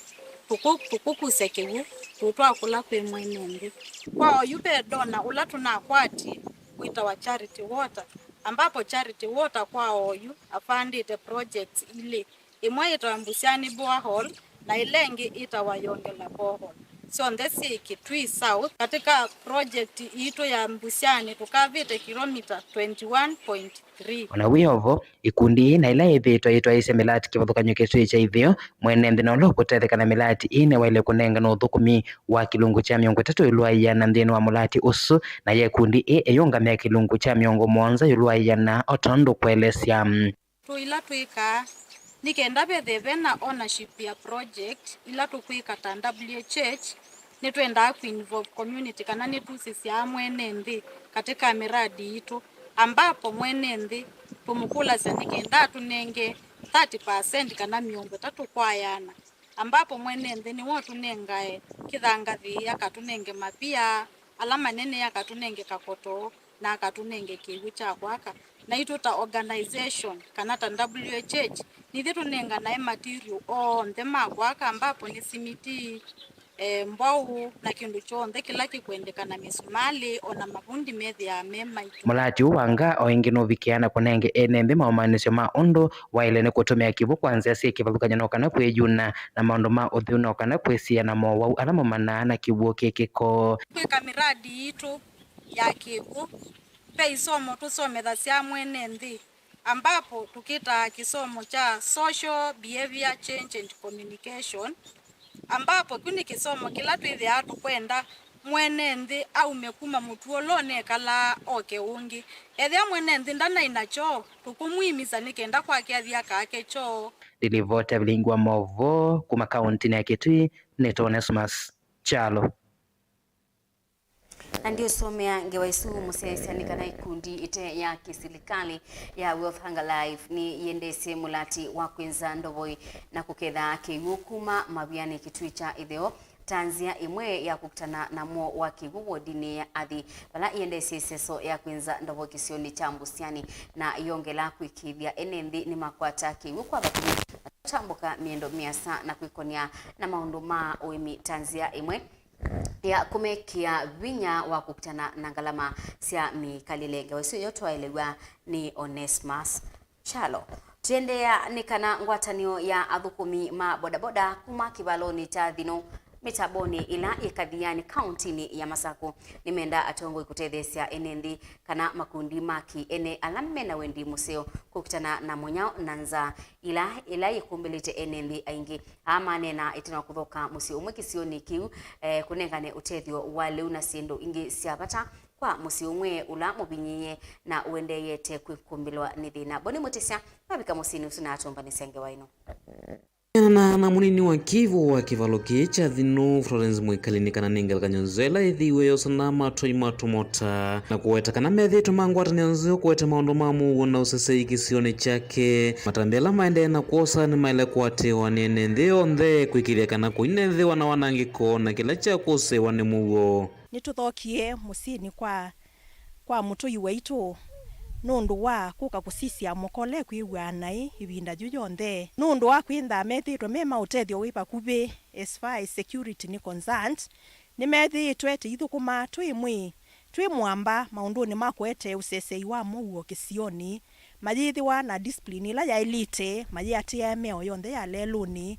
tũkũ-, tũkũkusya kĩw'ũ tũũtwaa kũla kwĩ mwene nthĩ. Kwa oyu ve donor ũla tũnakwatie wĩtawa Charity Water, ambapo Charity Water kwa oyu avandĩte projects ilĩ. Ĩmwe yĩtawa Mbusyanĩ borehole, na ĩla ĩngĩ yĩtawa Yongela borehole. syonthe syĩ Kitui South. Katika project iitũ ya Mbusyani tũkavĩte kilomita twenty one point three. O na wĩ o vo, ikundi ii na ila ithĩĩtwe itwaĩĩsya mĩlati kĩvathũkany'o Kitui kya Itheo, mwene nthĩ na ũla ũkũtetheka na mĩlati ii nĩwaĩle kũnengana ũthũkũmi wa kĩlungu kya mĩongo ĩtatũ ĩũlũ wa ĩana nthĩnĩ wa mũlati ũsu, na ya ikundi ii ĩyũngamĩa kĩlungu kya mĩongo mũonza ĩũlũ wa ĩana, o tondũ kũelesya. Tũila twĩkaa, nĩ kenda vethĩe ve na ownership ya project ila tũkwĩka ta W H H, nĩtwendaa kũ involve community kana nĩtusisyaa mwene nthĩ katika miradi yitũ, ambapo mwene nthĩ tũmũkũlasya nĩ kenda atũnenge thirty percent kana mĩongo ĩtatũ kwa ĩana, ambapo mwene nthĩ nĩwe ũtũnengae kĩthangathĩ, akatũnenge mavia ala manene, akatũnenge kakoto, na akatũnenge kĩw'ũ kya kwaka. Naitũ ta organization kana ta W H H, nithyĩ tũnenganae material onthe ma kwaka, ambapo nĩ simiti, eh, mbwaũ, na kĩndũ kyonthe kĩla kĩkwendeka, na mĩsumalĩ, o na mavundi methĩaa me maitũ. Mũlati ũũ wa Ngaa o ĩngĩ nũvikĩaa na kũnenge ene nthĩ maũmanyĩsyo ma ũndũ waĩle nĩ kũtũmĩa kĩw'ũ kwa nzĩa syĩ kĩvathũkany'o no kana kwĩyuna na maũndũ ma ũtheu no kana kwĩsiĩĩa na mowau ala maumanaa na kĩw'ũ kĩ kĩko. Kwĩka miradi yitũ ya kĩw'ũ, ve isomo tũsomethasya mwene nthĩ, ambapo tũkĩtaa kĩsomo kya Social Behavior Change and Communication, ambapo kĩu nĩ kĩsomo kĩla twĩthĩaa tũkwenda mwene nthĩ aume kuma mũtuo ũla ũnekalaa oke ũngĩ. Ethĩwa mwene nthĩ ndanaĩ na kyoo, tũkũmwĩmisa nĩ kenda kwake athi akake kyoo. Ndilivota vilingi wa maũvoo kuma kaũntĩnĩ ya Kitui, nĩtawa Onesmus Kyalo. Na ndiũsomea ngewa isu mũsyaĩĩsya nĩ kana ikundi ĩte ya kĩsilikalĩ ya Wealth Hunger Life nĩ yĩendeesye mũlati wa kwĩnza ndovoi na kũketha kĩw'ũ kuma mavianĩ Kitui kya Ĩtheo ta nzĩa ĩmwe ya kũkitana na mwo wa kĩw'ũ wodinĩ ya athi, vala ĩendeesye ĩseso ya kwĩnza ndovoi kĩsionĩ kya Mbusyani, na yongela kwĩkĩĩthya ene nthĩ nĩmakwata kĩw'ũ kwa vakuvĩ, matambũka mĩendo mĩasa na kwĩkonya na maũndũ ma ũĩmi ta nzĩa ĩmwe ya kũmekĩa vinya wa kũkitana na ngalama sya mĩkalĩle. Ngewa ĩsu yo twaelew'a nĩ Onesmus Kyalo. Tũiendeea nĩ kana ngwatanĩo ya athũkũmi ma bodaboda kuma kĩvalonĩ kya Thino mĩtambonĩ ĩla yĩ Kathiani kaũntĩnĩ ya Masakũ nĩmenda atongoi kũtetheesya ene nthĩ kana makundi ma kĩ-ene ala mena wendi mũseo kũkitana na mũnyao na nzaa ila ĩla yĩkumbĩlĩte ene nthĩ aingĩ. Aa maneena ĩtina wa kũthoka mũsyĩ ũmwe kĩsionĩ kĩu, eh, kũnengane ũtethyo wa lĩu na syĩndũ ingĩ sya vata kwa mũsyĩ ũmwe ũla mũvinyĩĩe na ũendeeyete kwĩkumbĩlwa nĩ thĩna. Boni Mũtĩsya mavika mũsyĩnĩ ũsu na atũmbanĩsya ngewa ĩno. Kũneena na mũnini wa kĩw'ũ wa kĩvalo kĩĩ kya Thino, Florence Mwikali, nĩ kana nĩ ngelekany'o nzeo ĩla ĩthĩiwe yosana matoi ma tũmota, na kũweta kana methĩĩtwe ma ngwatanĩo nzeo kũete maũndũ ma mũuo na ũsesei kĩsionĩ kyake. Matambya ala maendee na kwosa nĩmaĩle kũatĩĩwa nĩ ene nthĩ yonthe kwĩkĩĩthya kana kũinethĩwa na wanangĩko na kĩla kyakũsĩĩwa nĩ mũuo. Nĩtũthookie mũsyĩnĩ kwa, kwa mũtũi waitũ nũndũ wa kũka kũsisya mũkole kwĩw'aa naĩ ĩvinda yu yonthe. Nũndũ wa kwĩnthaa methĩĩtwe me ma ũtethyo wĩ vakuvĩ as far as security nĩ concerned, nĩmethĩĩtwe tũithũkũma twĩ mwĩ, twĩ mũamba maũndũnĩ ma kũete ũsesei wa mũuo kĩsionĩ, mayĩthĩwa na discipline ĩla yaĩlĩte, mayĩatĩĩae mĩao yonthe ya lelũnĩ,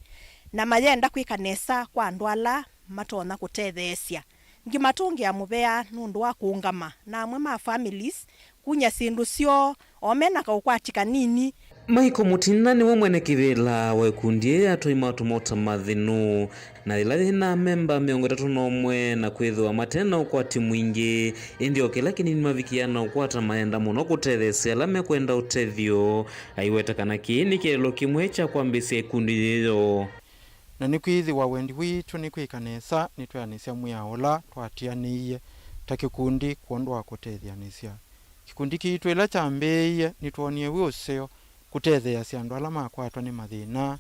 na mayenda kwĩka nesa kwa andũ ala matonya kũtetheesya. Ngimatũngĩa mũvea nũndũ wa kũũngama na amwe ma families kuny'a syĩndũ syoo o me na kaũkwati kanini. Maiko Mũtina nĩwe mwene kĩvĩla wa ĩkundi yĩĩ ya atũi ma tũmota ma Thino, na yĩla yĩ na amemba mĩongo ĩtatũ na ũmwe na kwĩthĩwa mate na ũkwati mwingĩ, ĩndĩ o kĩla kĩnini mavikĩaa na ũkwata mayenda mũno kũtetheesya ala mekwenda ũtethyo. Aiweta kana kĩĩ nĩ kĩeleelo kĩmwe kya kwambĩĩsya ĩkundi yĩĩ yoo. Na nĩkwĩthĩwa wendi witũ nĩ kwĩka nesa nĩtweanĩsya mwĩao ũla twatianĩie ta kĩkundi kwondũ wa kũtetheanĩsya. Kĩkundi kitũ ĩla kyambĩĩie, nĩtwoonie wĩ ũseo kũtetheeasya andũ ala makwatwa nĩ mathĩna,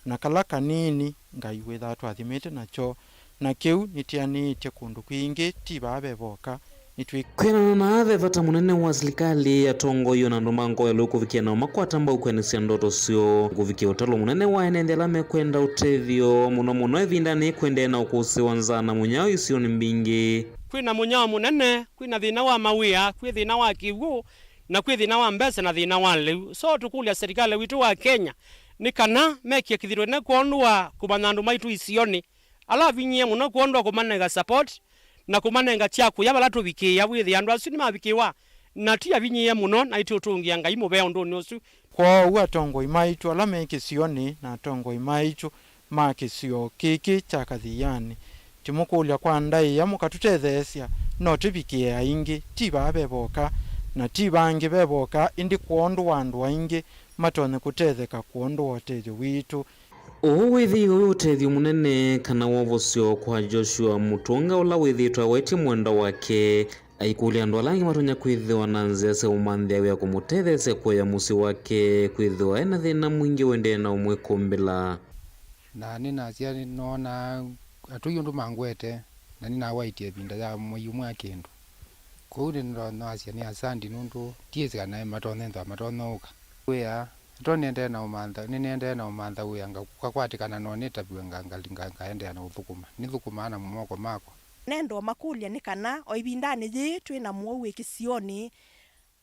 na kala kanini Ngai wĩthaa atũathimĩte nakyo, na kĩu nĩtĩanĩĩtye kũndũ kwingĩ, ti vaa ve voka. Nĩtwĩ- Kwĩanana na aa, ve vata mũnene wa silikalĩ, atongoi, o na andũ ma ngoo ĩlũ kũvikĩa nao makwata mbau kwĩanĩsya ndoto syoo kũvikĩa ũtalo mũnene wa ene nthĩ ala mekwenda ũtethyo, mũno mũno ĩvindanĩ yĩĩ kwĩendee na ũkũsĩ wa nzaa na mũnyao isionĩ mbingĩ. Kwĩ na mũnyao mũnene, kwĩ na thĩna wa mawĩa, kwĩ thĩna wa kĩw'ũ, na kwĩ thĩna wa mbesa na thĩna wa lĩu. So tũkũlya serikali witũ wa Kenya nĩ kana mekĩe kĩthito kĩnene kwondũ wa kũmanya andũ maitũ isionĩ. Ala avinyĩĩe mũno kwondũ wa kũmanenga support na kũmanenga kya kũya vala tũvikĩĩa, wĩthĩa andũ asu nĩmavikĩwa na ti avinyĩĩe mũno, na nĩtũũtũngĩa Ngai mũvea ũndũnĩ ũsu. Kwoou atongoi maitũ ala me kĩsionĩ na atongoi maitũ ma kĩsio kĩkĩ kya Kathianĩ, tũimũkũlya kwa ndaĩa mũkatũtetheesya, no tũvikĩe aingĩ, ti vaa ve voka, na ti vangĩ ve voka, ĩndĩ kwondũ wa andũ aingĩ matonye kũtetheka kwondũ wa ũtethyo witũ. Ũũ wĩthĩiwe wĩ ũtethyo mũnene kana wovosyo kwa Joshua Mũtũnga, ũla wĩthĩĩtwe awaĩtye mwendwa wake, aikũlya andũ ala angĩ matonya kwĩthĩwa na nzĩa sya ũmanthĩa wĩa kũmũtetheesya kũea mũsyĩ wake kwĩthĩwa e na thĩna mwingĩ ũendee na ũmwĩkũmbĩla. Na nĩnasya nĩnoonaa atũi ũndũ mangwete, na nĩnawaĩtye ĩvinda ya mwei ũmwe ya kĩndũ. Kwoou nĩnasya nĩ asandi nũndũ ndyĩsĩ kana matonya ĩthwa matonya ũka. Wĩa, to nĩendee na ũmantha, nĩnĩendee na ũmantha wĩa nga-, ngakwatĩkana no nĩtaviwe nga-, nga-, nga-, ngaendeea na ũthũkũma. Nĩthũkũmaa na moko makwa. Nenda ũmakũlya nĩ kana o ĩvindanĩ yĩĩ twĩ na mũwau wĩ kĩsionĩ,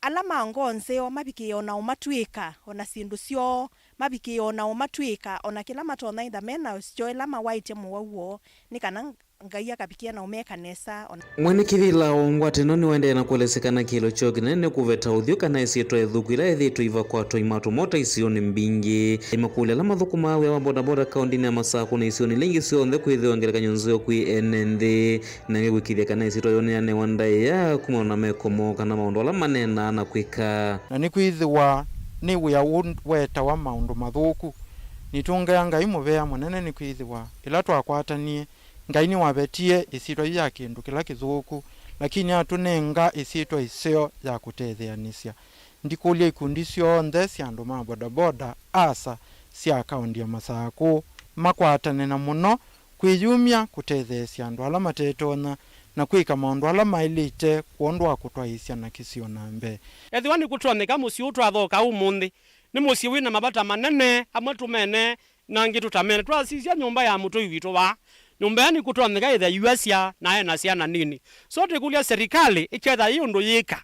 ala ma ngoo nzeo mavikĩe o na ũmatw'ĩĩka, o na syĩndũ syoo mavikĩe o na ũmatw'ĩĩka, o na kĩla matonya ĩtha me nasyo ĩla mawaĩtye mũwau woo, nĩ kana Ngai akavikĩa na ũmeka nesa. O na Mwene kĩvĩla wa ngwatanĩo nĩwaendee na kũelesya kana kĩĩlo kyoo kĩnene nĩ kũveta ũthyũ kana ĩsyĩtwa ĩthũku ĩla yĩthĩĩtwe ĩivakwatwa imatũ mota isionĩ mbingĩ. Aimakũlya ala mathũkũmaa wĩa wa bodaboda kaũndĩnĩ ya Masakũ na isionĩ ila ingĩ syonthe kwĩthĩwa ngelekany'o nzeo kwĩ ene nthĩ, na ĩngĩ kũĩkĩĩthya kana ĩsyĩtwa yoo nĩyanewa ndaĩa kumana na meko moo kana maũndũ ala maneenaa na kwĩka. Na nĩkwĩthĩwa nĩ wĩa ũũ wetawa maũndũ mathũku. Nĩtũngĩa Ngai mũvea mũnene nĩkwĩthĩwa ĩla twakwatanie, Ngai nĩwavetie ĩsyĩtwa yu ya kĩndũ kĩla kĩthũku, lakini atũnenga ĩsyĩtwa ĩseo ya kũtetheanĩsya. Ndikũlya ikundi syonthe sya andũ ma bodaboda, asa, sya kaũndĩ ya Masakũ makwatane na mũno kwĩyumya kũtetheesya andũ ala matetonya na kwĩka maũndũ ala maĩlĩte kwondũ wa kũtwaĩĩsya na kĩsio na mbee. Ethĩwa nĩkũtonyeka mũsyĩ ũũ twathoka ũmũnthĩ nĩ mũsyĩ wĩ na mavata manene, amwe tũmene na angĩ tũtamene. Twasisya nyũmba ya mũtũi witũ vaa, nyũmba ĩyo nĩkũtonyeka ĩthe yuasya na e na syana nini. So twĩkũlya serikali ĩketha yĩ ũndũ yĩka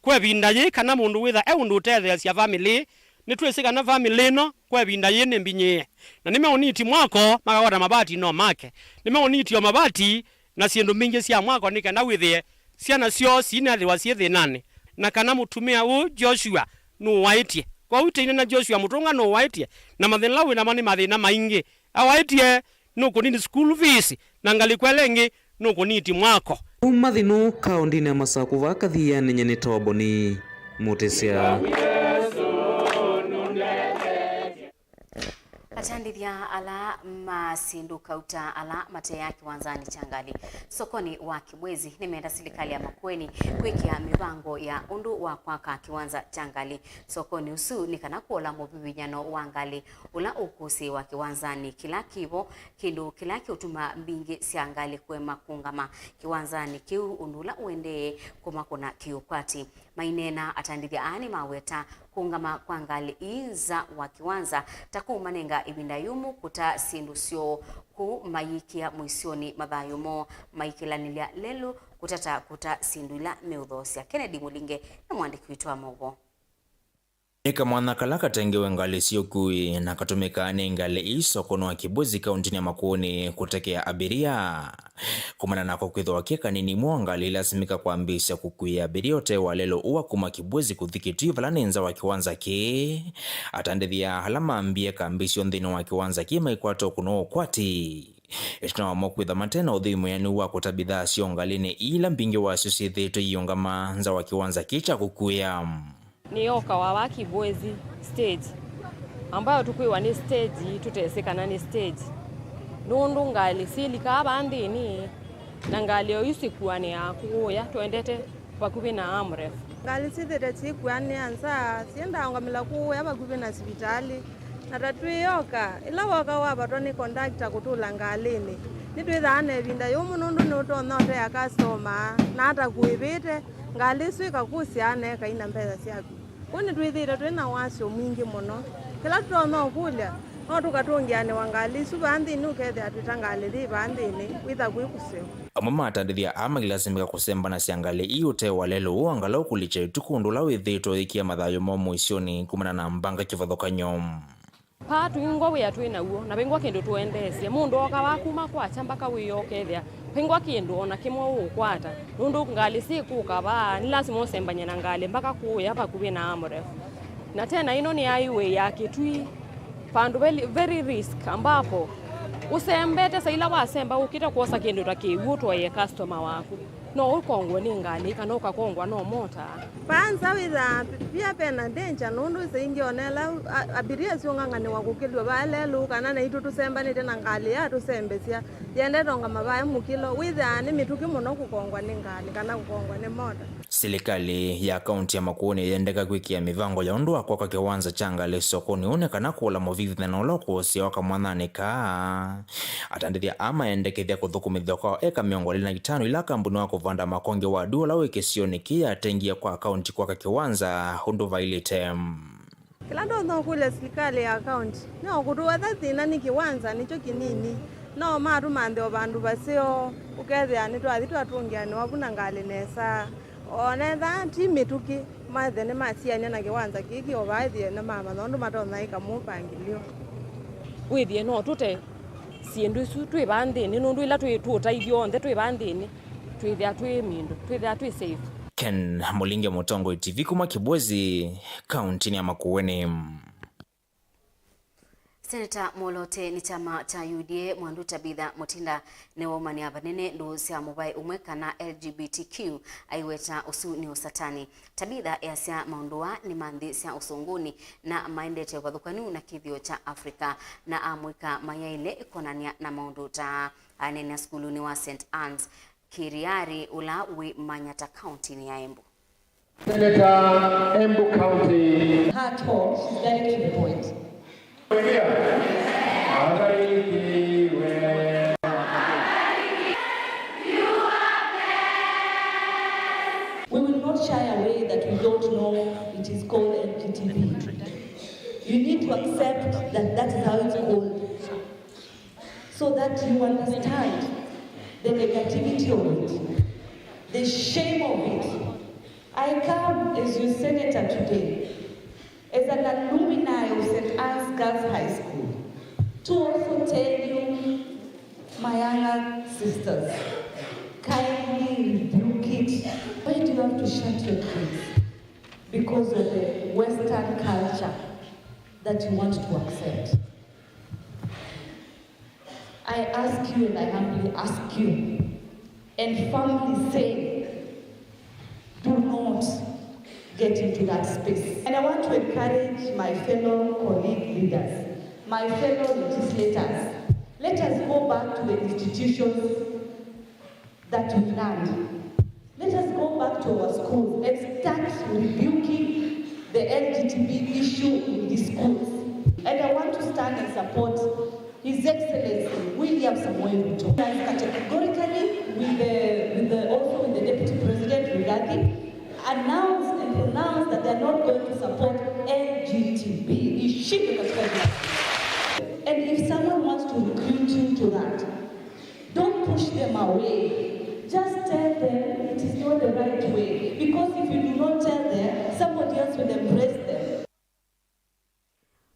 kwa ĩvinda yĩĩ, kana mũndũ wĩtha e ũndũ ũtetheesya family. Nĩtwĩsĩ kana family ĩno kwa ĩvinda yĩĩ nĩ mbinyĩĩe, na nĩmeũniti mwako makakwata mavati no make. Nĩmeũniti o mavati na syĩndũ mbingĩ sya mwako nĩ kana wĩthĩe syana syoo siinethĩwa syĩ thĩnanĩ, na kana mũtumĩa ũũ Joshua nũwaĩtye. Kwoou tĩinena Joshua Mũtũnga nũwaĩtye, na mathĩna ala wĩ namo nĩ mathĩna maingĩ. Awaĩtye nũkũnini school fees, na ngalĩko ĩla ĩngĩ nũkũniti mwako. Kuma Thĩnũ, kaũndĩnĩ ya Masakũ vaa Kathianĩ, nyie nĩtawa Boni Mũtĩsya. Atandĩthya ala ma syĩndũ kauta ala mateaa kĩwanzanĩ kya ngalĩ sokonĩ wa Kibwezi nĩmenda silikalĩ ya Makueni kwĩkĩa mĩvango ya ũndũ wa kwaka kĩwanza kya ngalĩ sokonĩ ũsu nĩ kana kũola mũvivinyano wa ngalĩ ũla ũkũsĩĩwa kĩwanzanĩ kĩla kĩvo, kĩndũ kĩla kĩũtuma mbingĩ sya ngalĩ kũema kũngama kĩwanzanĩ kĩu, ũndũ ũla ũendee kũmakũna kĩũkwati. Maineena, atandĩthya aa nĩmaweta kũũngama kwa ngalĩ ii nza wa kĩwanza ta kũmanenga ĩvinda yũmũ kũta syĩndũ syoo, kũu mayĩkĩa mũisyonĩ mathayũ moo maikĩlanĩlya lelũ kũtata kũta syĩndũ ila meũthoosya. Kennedy Mũlinge nĩ mũandĩki witũ wa maũvoo. Nĩ kamwanya kala katengewe ngalĩ sya ũkui na katũmĩkaa nĩ ngalĩ ii sokonĩ wa Kibwezi kaũntĩnĩ ya Makueni kũtekea abiria. Kumana nako kwĩthĩwa ke kanini mũno, ngalĩ ilasimĩka kwambĩĩsya kũkuĩa abiria ũtee wa lelũ ũũ wa kuma Kibwezi kũthi Kitui vala nĩ nza wa kĩwanza kĩĩ. Atandĩthya ala mambie kambĩ syoo nthĩnĩ wa kĩwanza kĩĩ maikwata ũkũno wa ũkwati ĩtina wamo kwĩtha mate na ũthei mwĩanĩu wa kũta mbithaa syoo ngalĩnĩ ii ila mbingĩ wasyo syĩthĩĩtwe iiũngama nza wa kĩwanza kĩĩ kya kũkuĩa. Nĩyookawa vaa Kibwezi stage, ambayo tũkwĩwa nĩ stage, tũtesĩ kana nĩ stage, nũndũ ngalĩ syĩlikaa vaa nthĩnĩ, na ngalĩ o isu syĩkuanĩaa kũũya twendete vakuvĩ na Amref. Ngalĩ syĩthĩte syĩkuanĩa nza, syendaa ũngamĩla kũũya vakuvĩ na sivitalĩ. Na ta twĩyoka, ĩla woka wavatwa nĩ kondakta kũtũla ngalĩnĩ, nĩtwĩthaa na ĩvinda yũmũ nũndũ nĩũtonya ũtea kastoma, na ata kũĩvĩte, ngalĩ ĩsu ĩkakũsya na ĩkaina mbesa syaku. Kwoou nĩtwĩthĩĩtwe twĩ na wasyo mwingĩ mũno. Kĩla tũtonya ũkũlya, no tũkatũngĩanĩwa ngalĩ isu vaa nthĩnĩ, ũkethĩa twĩ ta ngalĩ yĩ vaa nthĩnĩ, wĩtha kwĩ kũseo. Amwe ma atandĩthya aa mailasimĩka kũsembanasya ngalĩ ii ũtee wa lelũ ũũ angalau kũlikya ĩtukũ, ũndũ ũla wĩthĩĩtwe ũyĩkĩa mathayũ moo mũisyonĩ kumana na mbanga kĩvathũkany'o. Paa twingwa wĩa twĩ naw'o, na vingwa kĩndũ tũendeesye. Mũndũ ooka vaa kuma kwakya mbaka wĩoo ũkethĩa vingwa kĩndũ o na kĩmwe ũũkwata. Nũndũ ngalĩ syĩ kũka vaa, nĩ lasima ũsembany'e na ngalĩ mbaka kũũya vakuvĩ na Amref. Na tena ĩno nĩ highway ya Kitui, vandũ very, very risk, ambapo ũsembete, saa ila wasemba ũkĩte kwosa kĩndũ ta kĩw'ũ ũtwaĩe customer waku, no ũkongwe nĩ ngalĩ kana ũkakongwa no mota. Vaa nza wĩthaa via vena danger, nũndũ saa ingĩ o na ĩla a-, abiria siũng'ang'anĩwa kũkĩlw'a vaa lelũ, kana naitũ tũsembanĩte na ngalĩ ya tũsembesya yendete ũngama vaa mũkĩlo, wĩthaa nĩ mĩtũkĩ mũno kũkongwa nĩ ngalĩ kana kũkongwa nĩ mota. Silikalĩ ya kaunti ya Makueni yendeka kwĩkĩa mĩvango ya ũndũ wa kwaka kĩwanza kya ngalĩ sokonĩ ũũ nĩ kana kũla mũvithũkany'o ũla ũkũsĩawa kamwananĩ kaa. Atandĩthya aa mayendekethya kũthũkũmĩthw'a kwa eka mĩongo ĩlĩ na itano ila kambuni wa kũvanda makonge wa Due ũla wĩ kĩsionĩ kĩĩ yatengie kwa kaunti kwaka kĩwanza ũndũ vaĩlĩte. Kĩla ndonya ũkũlya silikalĩ ya kaunti nĩ o kũtũwetha thĩna nĩ kĩwanza nĩkyo kĩnini, no matũmanthe o vandũ vaseo, ũkethĩa nĩtwathi twatũngĩanĩwa vu na ngalĩ nesa. O na ethĩwa ti mĩtũkĩ, maethe nĩmasiany'a na kĩwanza kĩĩ kĩ o vaa ĩthĩe nĩmamanya ũndũ matonya ĩka mũpangĩlyo. Wĩthĩe no tũte syĩndũ isu twĩ vaa nthĩnĩ, nũndũ ĩla twĩ tũũta ithyonthe twĩ vaa nthĩnĩ, twĩthĩa twĩ mindũ, twĩthĩa twĩ safe. Ken Mũlinge, Mũtongoi T V kuma Kibwezi, kauntinĩ ya Makueni. Seneta mwoloote nĩ kyama kya U D A Mwandu Tabitha Mutinda nĩwaumanĩa vanene ndũũ sya mũvaĩ ũmwe kana L G B T Q, aiweta ũsu nĩ ũsatani. Tabitha easya maũndũ aa nĩ ma nthĩ sya ũsũngũnĩ na maendete ũvathũkanu na kĩthĩo kya Africa, na amũika mayaĩle kwonany'a na maũndũ ta aa. Aneenea sukulunĩ wa Saint Anne's Kiriari ũla wĩ Manyata kauntinĩ ya Embu. Senator, Embu County. Her tone, she's direct to the point. We will not shy away that we don't know it is called L G B T. You need to accept that that is how it's called, so that you understand the negativity of it, the shame of it. I come as your senator today, as an alumni of Saint Anne's Girls High School, to also tell you, my younger sisters, kindly rebuke it. Why do you have to shut your kids because of the Western culture that you want to accept? I ask you and I humbly ask you and firmly say, do not get into that space. And I want to encourage my fellow colleague leaders, my fellow legislators, let us go back to the institutions that we learned. Let us go back to our schools and start rebuking the L G B T issue in these schools. And I want to stand and support His Excellency William Samoei Ruto. Categorically, with the, with the, also with the Deputy President Rigathi, announced and pronounced that they are not going to support L G B T. Ishindwe katika jina. And if someone wants to recruit you to that, don't push them away. Just tell them it is not the right way. Because if you do not tell them, somebody else will embrace them.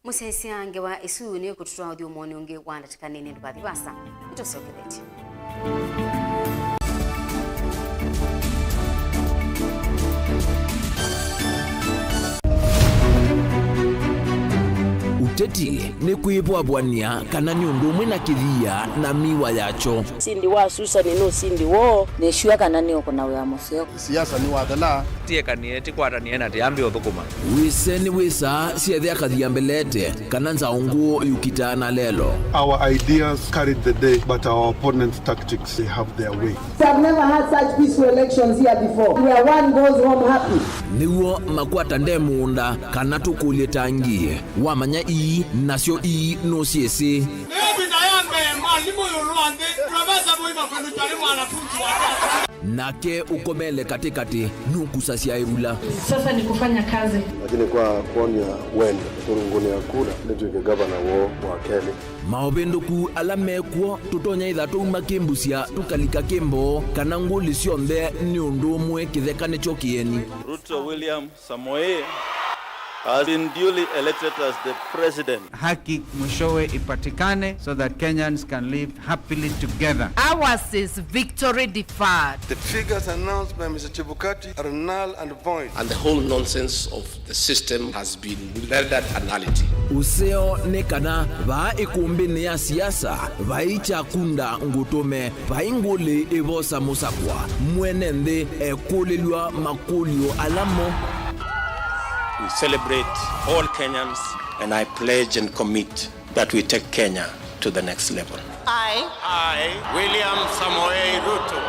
Mũsyaĩĩsya, ngewa ĩsu nĩkũtũtwaa ũthyũmũonĩ ũngĩ wa ndatĩka nini. Ndũkathi vaasa, nĩtũsyokethetye. Ũteti nĩ kwĩvwavw'ania kana nĩ ũndũ ũmwe na kĩthia na mĩwa yakyo. Ũsindi wa Susan nĩ ũsindi woo. Nĩsw'a kana nĩũkũna wĩa mũseo. Siasa nĩ wathela. Tiekanie, tikwatanĩe na tiambe ũthũkũma. Wĩse nĩ wĩsaa syethĩa kathia mbelete, kana nzaũ ngũũ yũkitaa na lelo. Our ideas carried the day, but our opponents' tactics, they have their way. I've never had such peaceful elections here before, where one goes home happy. Nĩw'o makwata nde mũũnda, kana tũkũlye tangi. Wamanya ii, nasyo ii nũsyĩsĩ. Ĩvinda ya mbee, mwalimũ ĩũlũ wa nthĩ, profesa mũima kwĩlũkya nĩ mwanafunzi wake. Nake ũkomele katĩkatĩ nũkusasya ĩvula. Sasa ni kufanya kazi. Lakini kwa kuonia wendo, kũrũngũnĩa kura, nĩtw'ĩke gavana woo wa kelĩ. Maũvĩndũku ala mekw'o tũtonya ĩtha twauma kĩmbusya tũkalika kĩmboo, kana ngũlĩ syonthe nĩ ũndũ ũmwe kĩtheka nĩkyo kĩeni. Ruto William Samoei. has been duly elected as the president. Haki mwishowe ipatikane so that Kenyans can live happily together. Ours is victory deferred. The figures announced by Mister Chebukati are null and void. And the whole nonsense of the system has been rendered a nullity. Ũseo nĩ kana vaa ĩkũmbĩnĩ ya siasa vai kyakunda ngũtũme, vai ngũlĩ ĩvosa mũsakwa. Mwene nthĩ ekũlĩlw'a makũlyo ala mo. We celebrate all Kenyans, and I pledge and commit that we take Kenya to the next level. I, I, William Samoei Ruto,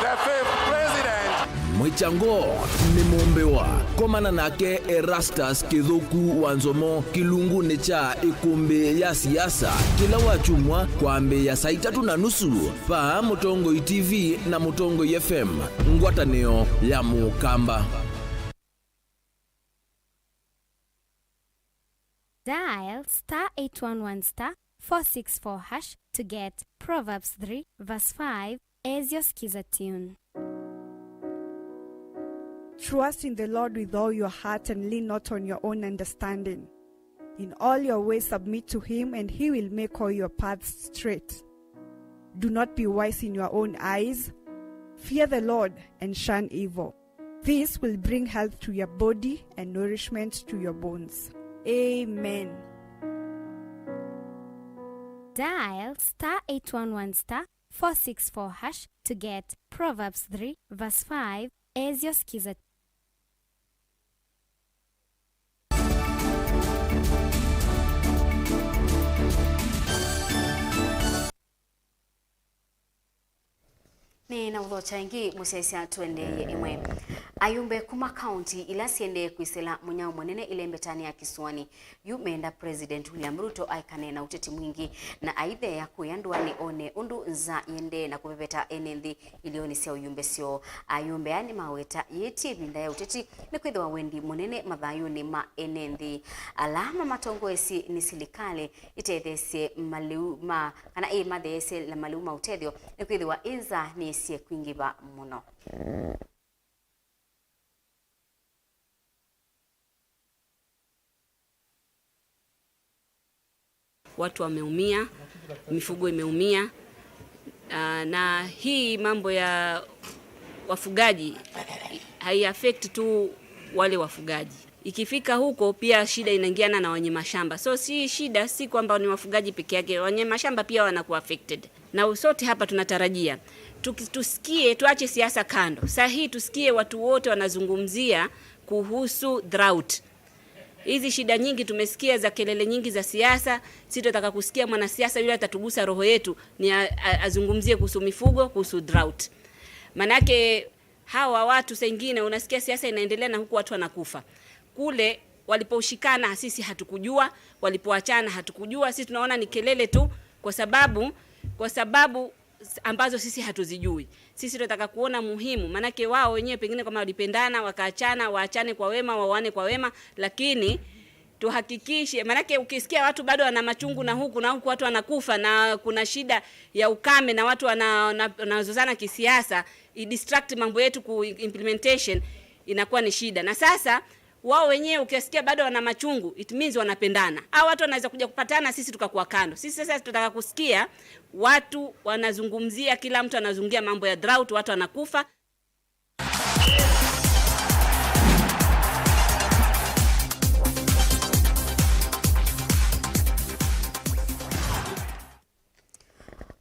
the fifth president. Mwĩkyango nĩ mũmbĩwa. Komana nake Erastus Kĩthũku wa Nzomo kĩlungunĩ kya ĩkũmbĩ ya siasa kĩla wakyumwa kwambĩĩa saa itatũ na nusu vaa Mũtongoi T V na Mũtongoi F M, ngwatanĩo ya Mũkamba. Dial star eight one one star four six four hash to get Proverbs three verse five as your Skiza tune. Trust in the Lord with all your heart and lean not on your own understanding. In all your ways submit to him, and he will make all your paths straight. Do not be wise in your own eyes. Fear the Lord and shun evil. This will bring health to your body and nourishment to your bones. Amen. Dial star eight one one star four six four hash to get Proverbs three verse five as your Skiza. Nĩ na ũthokya ĩngĩ mũsyaĩĩsya tũendeeye ĩmwe. Ayumbe kuma kaunti ila siendee kwĩsĩla mũnyao mũnene ĩlembetanĩ ya kĩsũanĩ yu meenda President William Ruto aekane na ũteti mwingĩ na aitheea kũya ndũanĩ one ũndũ nza yĩendee na kũveveta ene nthĩ ilionĩ sya ũyumbe syoo. Ayumbe aa nĩmaweta yĩĩ ti ĩvinda ya ũteti nĩkwĩthĩwa wendi mũnene mathayũnĩ ma ene nthĩ ala mamatongoesye nĩ silikalĩ ĩtetheesye malĩu ma, kana ĩmatheesye la malĩu ma ũtethyo, nĩkwĩthĩwa ĩ nza nĩĩsie kwingĩva mũno. Watu wameumia, mifugo imeumia. Ah, na hii mambo ya wafugaji hai affect tu wale wafugaji. Ikifika huko pia shida inaingiana na wenye mashamba. So si shida, si kwamba ni wafugaji peke yake, wenye mashamba pia wanakuwa affected. Na sote hapa tunatarajia tuki-, tusikie, tuache siasa kando. Saa hii tusikie watu wote wanazungumzia kuhusu drought. Hizi shida nyingi tumesikia za kelele nyingi za siasa, si tunataka kusikia mwanasiasa yule atatugusa roho yetu ni a-, a-, azungumzie kuhusu mifugo, kuhusu drought. Manake hawa watu saa ingine unasikia siasa inaendelea na huku watu wanakufa. Kule waliposhikana sisi hatukujua, walipoachana hatukujua. Sisi tunaona ni kelele tu kwa sababu, kwa sababu s-, ambazo sisi hatuzijui. Sisi tunataka kuona muhimu, manake wao wenyewe pengine kama walipendana, wakaachana, waachane kwa wema, waoane kwa wema, lakini tuhakikishe, manake ukisikia watu bado wana machungu na huku na huku watu wanakufa na kuna shida ya ukame na watu wana-, wana-, wanazozana kisiasa, i distract mambo yetu ku implementation, inakuwa ni shida. Na sasa wao wenyewe ukiwasikia bado wana machungu, it means wanapendana. Hao watu wanaweza kuja kupatana, sisi tukakuwa kando. Sisi sasa tunataka kusikia watu wanazungumzia, kila mtu anazungumzia mambo ya drought, watu wanakufa.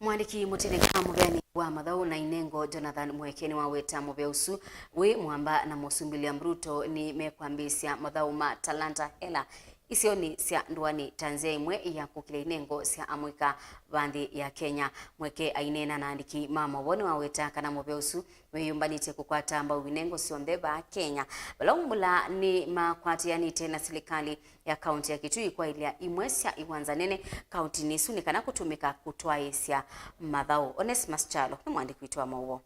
Mwandĩki mũtĩnĩka mũveani wa mathaũ na inengo Jonathan Mweke nĩwaweta mũvea ũsu wĩ mũamba na Mũsumbĩ William Ruto nĩmekwambĩĩsya mathaũ ma Talanta Hela isionĩ sya ndũanĩ ta nzĩa ĩmwe ya kũkĩlya inengo sya amũika va nthĩ ya Kenya. Mweke aineena na aandĩki ma maũvoo nĩwaweta kana mũvea ũsu wĩyũmbanĩtye kũkwata mbau inengo syonthe vaa Kenya. Vala umbũla nĩmakwatĩanĩte na silikalĩ ya kaunti ya Kitui kwaĩlya imwe sya iwanza nene kauntinĩ ĩsu nĩ kana kũtũmĩka kũtwaĩĩsya mathaũ. Onesmus Kyalo nĩ mwandĩki witũ wa maũvoo.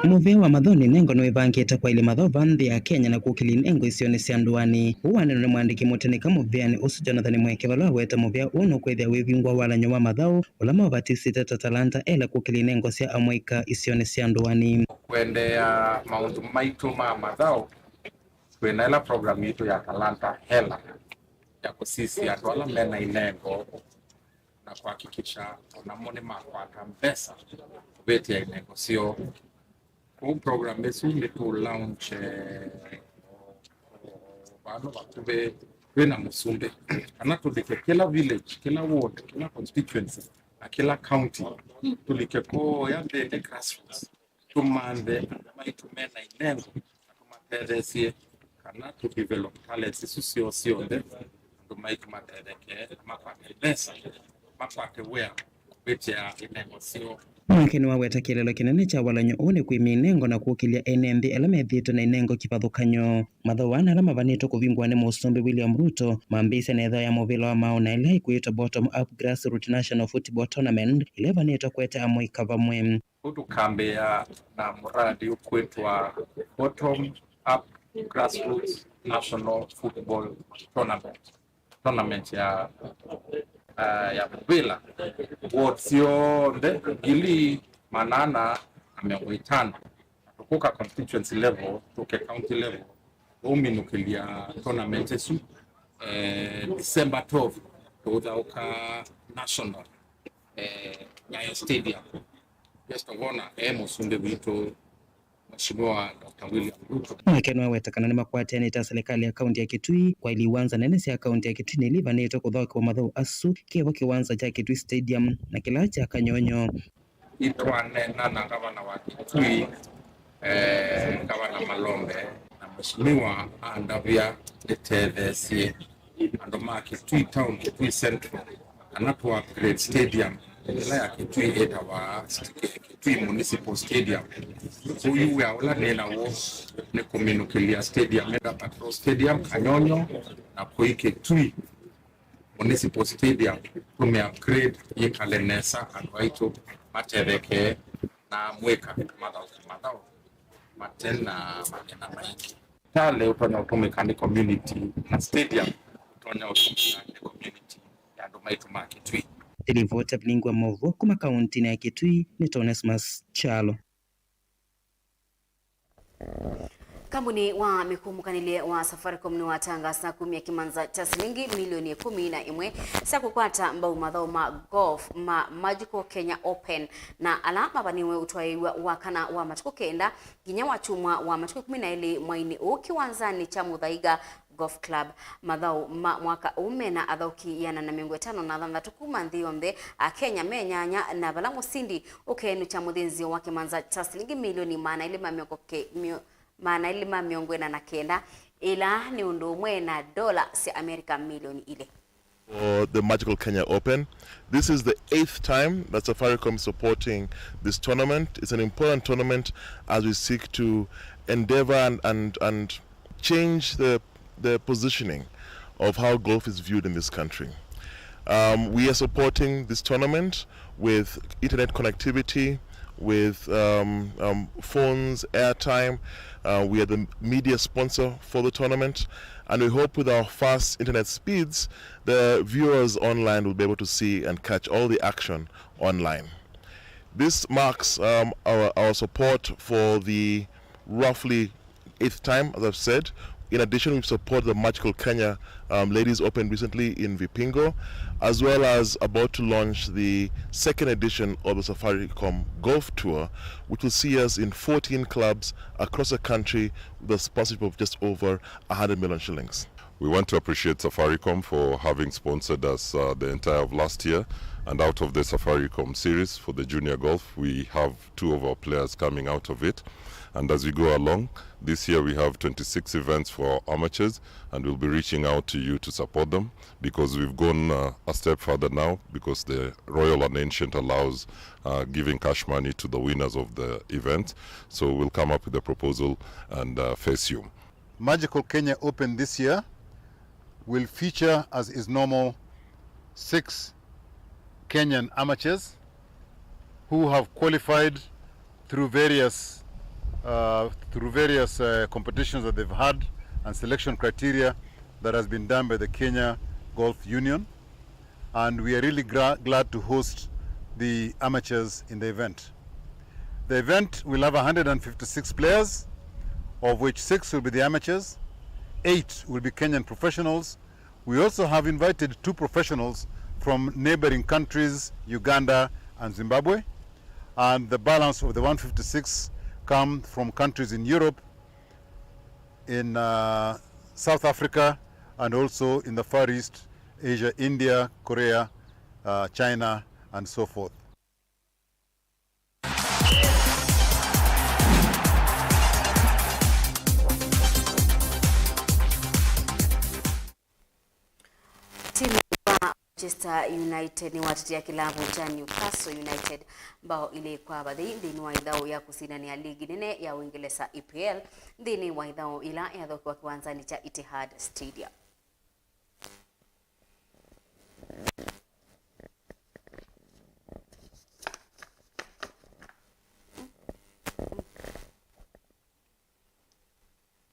Mũvĩa wa mathaũ na inengo nĩwĩvangĩte kwaĩlya mathaũ va nthĩ ya Kenya na kũkĩlya inengo isionĩ sya ndũanĩ. Ũu wanenwa nĩ mwandĩki mũtĩnĩka mũvĩanĩ ũsu Jonathan Mweke vala waweta mũvĩa ũũ nũkwĩthĩa wĩvingũa walany'o wa mathaũ ũla maũvatisĩte ta Talanta Hela kũkĩlya inengo sya amũika isionĩ sya ndũanĩ. Kũendeea maũndũ maitũ ma mathaũ, twĩ na ĩla program yitũ ya Talanta Hela ya kũsisya andũ ala me na inengo na kũhakikisha o namo nĩmakwata mbesa kũvĩtĩa inengo syoo. Kwoou program ĩsu nĩtũ launch, eh, vandũ vakuvĩ twĩ na mũsumbĩ, kana tũlike kĩla village, kĩla ward, kĩla constituency na kĩla county, tũlike kũya nthĩnĩ grassroots, tũmanthe andũ maitũ me na inengo na tũmatetheesye kana tũ develop talents isu syoo syonthe, andũ maitũ matetheke na makwate mbesa, makwate wĩa kũvĩtĩa inengo syoo. Mweke nĩwaweta kĩeleelo kĩnene kya walany'o ũũ nĩ kwĩmya inengo na kũkĩlya ene nthĩ ala methĩĩtwe na inengo kĩvathũkany'o. Mathaũ ana ala mavanĩtwe kũvingũa nĩ Mũsumbĩ William Ruto mambĩĩsye na ĩthaũ ya mũvĩla wa maaũ na ĩla ĩkwĩtwa Bottom Up Grassroots National Football Tournament ĩla ĩvanĩtwe kũete amũika vamwe. Ũu tũkambĩĩa na mũradi ũkwĩtwa Bottom Up Grassroots National Football Tournament, tournament ya, uh, ya mũvĩla ward syonthe ngili manana na mĩongo ĩtano, na tũkũka constituency level, tũke county level, ũminũkĩlya tournament ĩsu, eh, December twelve tũũthaũka national, eh, Nyayo Stadium. Guest of honor e mũsumbĩ witũ, Mheshimiwa Doctor William Ruto. Mweke nĩwaweta kana nĩmakwatanĩte na silikalĩ ya kaunti ya Kitui kwaĩlya iwanza nene sya kaunti ya Kitui nĩ ila ivanĩtwe kũthaũkĩwa mathaũ asu, kĩvo kĩwanza kya Kitui Stadium na kĩla kya Kanyonyo. Nĩtwaneena na ngavana wa Kitui, eh, Ngavana Malombe, na Mheshimiwa andavya nĩtetheesye andũ ma Kitui Town, Kitui Central, kana tũ upgrade stadium ĩla ya Kitui ĩtawa Kitui Municipal Stadium. Kwoou wĩa ũla nĩ naw'o nĩ kũminũkĩlya stadium ĩla Patrol Stadium Kanyonyo na kũi Kitui Municipal Stadium, tũmĩ upgrade yĩkale nesa, andũ aitũ matetheke na amũika mathaũke mathaũ mate na mathĩna maingĩ. Tale ũtonya ũtũmĩka nĩ community na stadium ũtonya ũtũmĩka nĩ community ya andũ maitũ ma Kitui. Nĩ livoti ya vilingi wa maũvoo kuma kauntinĩ ya Kitui nĩ Onesmus Kyalo. Kambuni wa mĩkũmũkanĩlye wa Safaricom nĩwatangaasa kumya kĩmanza kya silingi milioni ĩkũmi na ĩmwe sya kũkwata mbau mathaũ ma golf ma Magical Kenya Open, na ala mavanĩwe ũtwaĩĩw'a wa kana wa matukũ kenda nginya wa kyumwa wa matukũ ĩkũmi na elĩ mweinĩ ũũ kĩwanzanĩ kya Mũthaiga Golf Club. Mathaũ ma mwaka ũũ mena athaũki ĩana na mĩongo ĩtano na thanthatũ kuma nthĩ yonthe, Akenya me nyanya, na vala mũsindi ũkeenũkya mũthĩnzĩo wa kĩmanza kya silingi milioni maana elĩ ma mĩongo ke-, mio-, maana elĩ ma mĩongo ĩna na kenda, ĩla nĩ ũndũ ũmwe na ndola sya America milioni ilĩ. For the Magical Kenya Open. This is the eighth time that Safaricom is supporting this tournament. It's an important tournament as we seek to endeavor and, and, and change the, the positioning of how golf is viewed in this country. Um, we are supporting this tournament with internet connectivity, with, um, um, phones, airtime. Uh, we are the media sponsor for the tournament, and we hope with our fast internet speeds, the viewers online will be able to see and catch all the action online. This marks, um, our, our support for the roughly eighth time, as I've said. In addition, we've supported the Magical Kenya, um, Ladies Open recently in Vipingo, as well as about to launch the second edition of the Safaricom Golf Tour, which will see us in fourteen clubs across the country with a sponsorship of just over a hundred million shillings. We want to appreciate Safaricom for having sponsored us, uh, the entire of last year, and out of the Safaricom series for the junior golf, we have two of our players coming out of it. And as we go along, this year we have twenty-six events for our amateurs, and we'll be reaching out to you to support them, because we've gone, uh, a step further now, because the Royal and Ancient allows, uh, giving cash money to the winners of the event. So we'll come up with a proposal and, uh, face you. Magical Kenya Open this year will feature, as is normal, six Kenyan amateurs who have qualified through various uh, through various, uh, competitions that they've had and selection criteria that has been done by the Kenya Golf Union. And we are really gra-, glad to host the amateurs in the event. The event will have a hundred and fifty-six players, of which six will be the amateurs, eight will be Kenyan professionals. We also have invited two professionals from neighboring countries, Uganda and Zimbabwe, and the balance of the one fifty-six come from countries in Europe, in, uh, South Africa, and also in the Far East, Asia, India, Korea, uh, China, and so forth. Timu wa Manchester United nĩwatetea kĩlavu kya Newcastle United mbao ilĩ kwa vathei nthĩnĩ wa ĩthaũ ya kũsindanĩa ligi nene ya Ũingelesa, E P L, nthĩnĩ wa ĩthaũ ĩla yathokewa kĩwanzanĩ kya Etihad Stadium.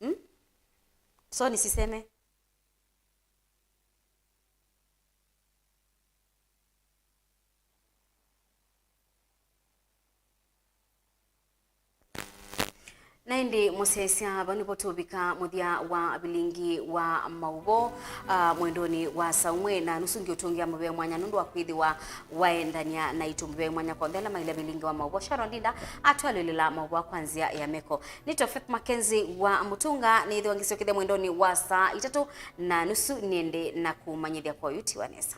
Hmm? So nisiseme? Na ĩndĩ mũsyaĩĩsya, vau nĩvo tũvika mũthya wa vilingi wa maũvoo, ah, mwendonĩ wa saa ũmwe na nusu. Ngĩũtũngĩa mũvea mwanya nũndũ wa kwĩthĩwa waendany'a naitũ. Mũvea mwanya kwa onthe ala maĩle vilingi wa maũvoo. Sharon Ndinda atwalĩlĩla maũvoo kwa nzĩa ya meko. Nĩtawa Faith Mackenzie wa Mũtunga, nĩthĩwa ngĩsyokethya mwendonĩ wa saa itatũ na nusu nĩende na kũmanyĩthya kwa ũyũ ti wa nesa.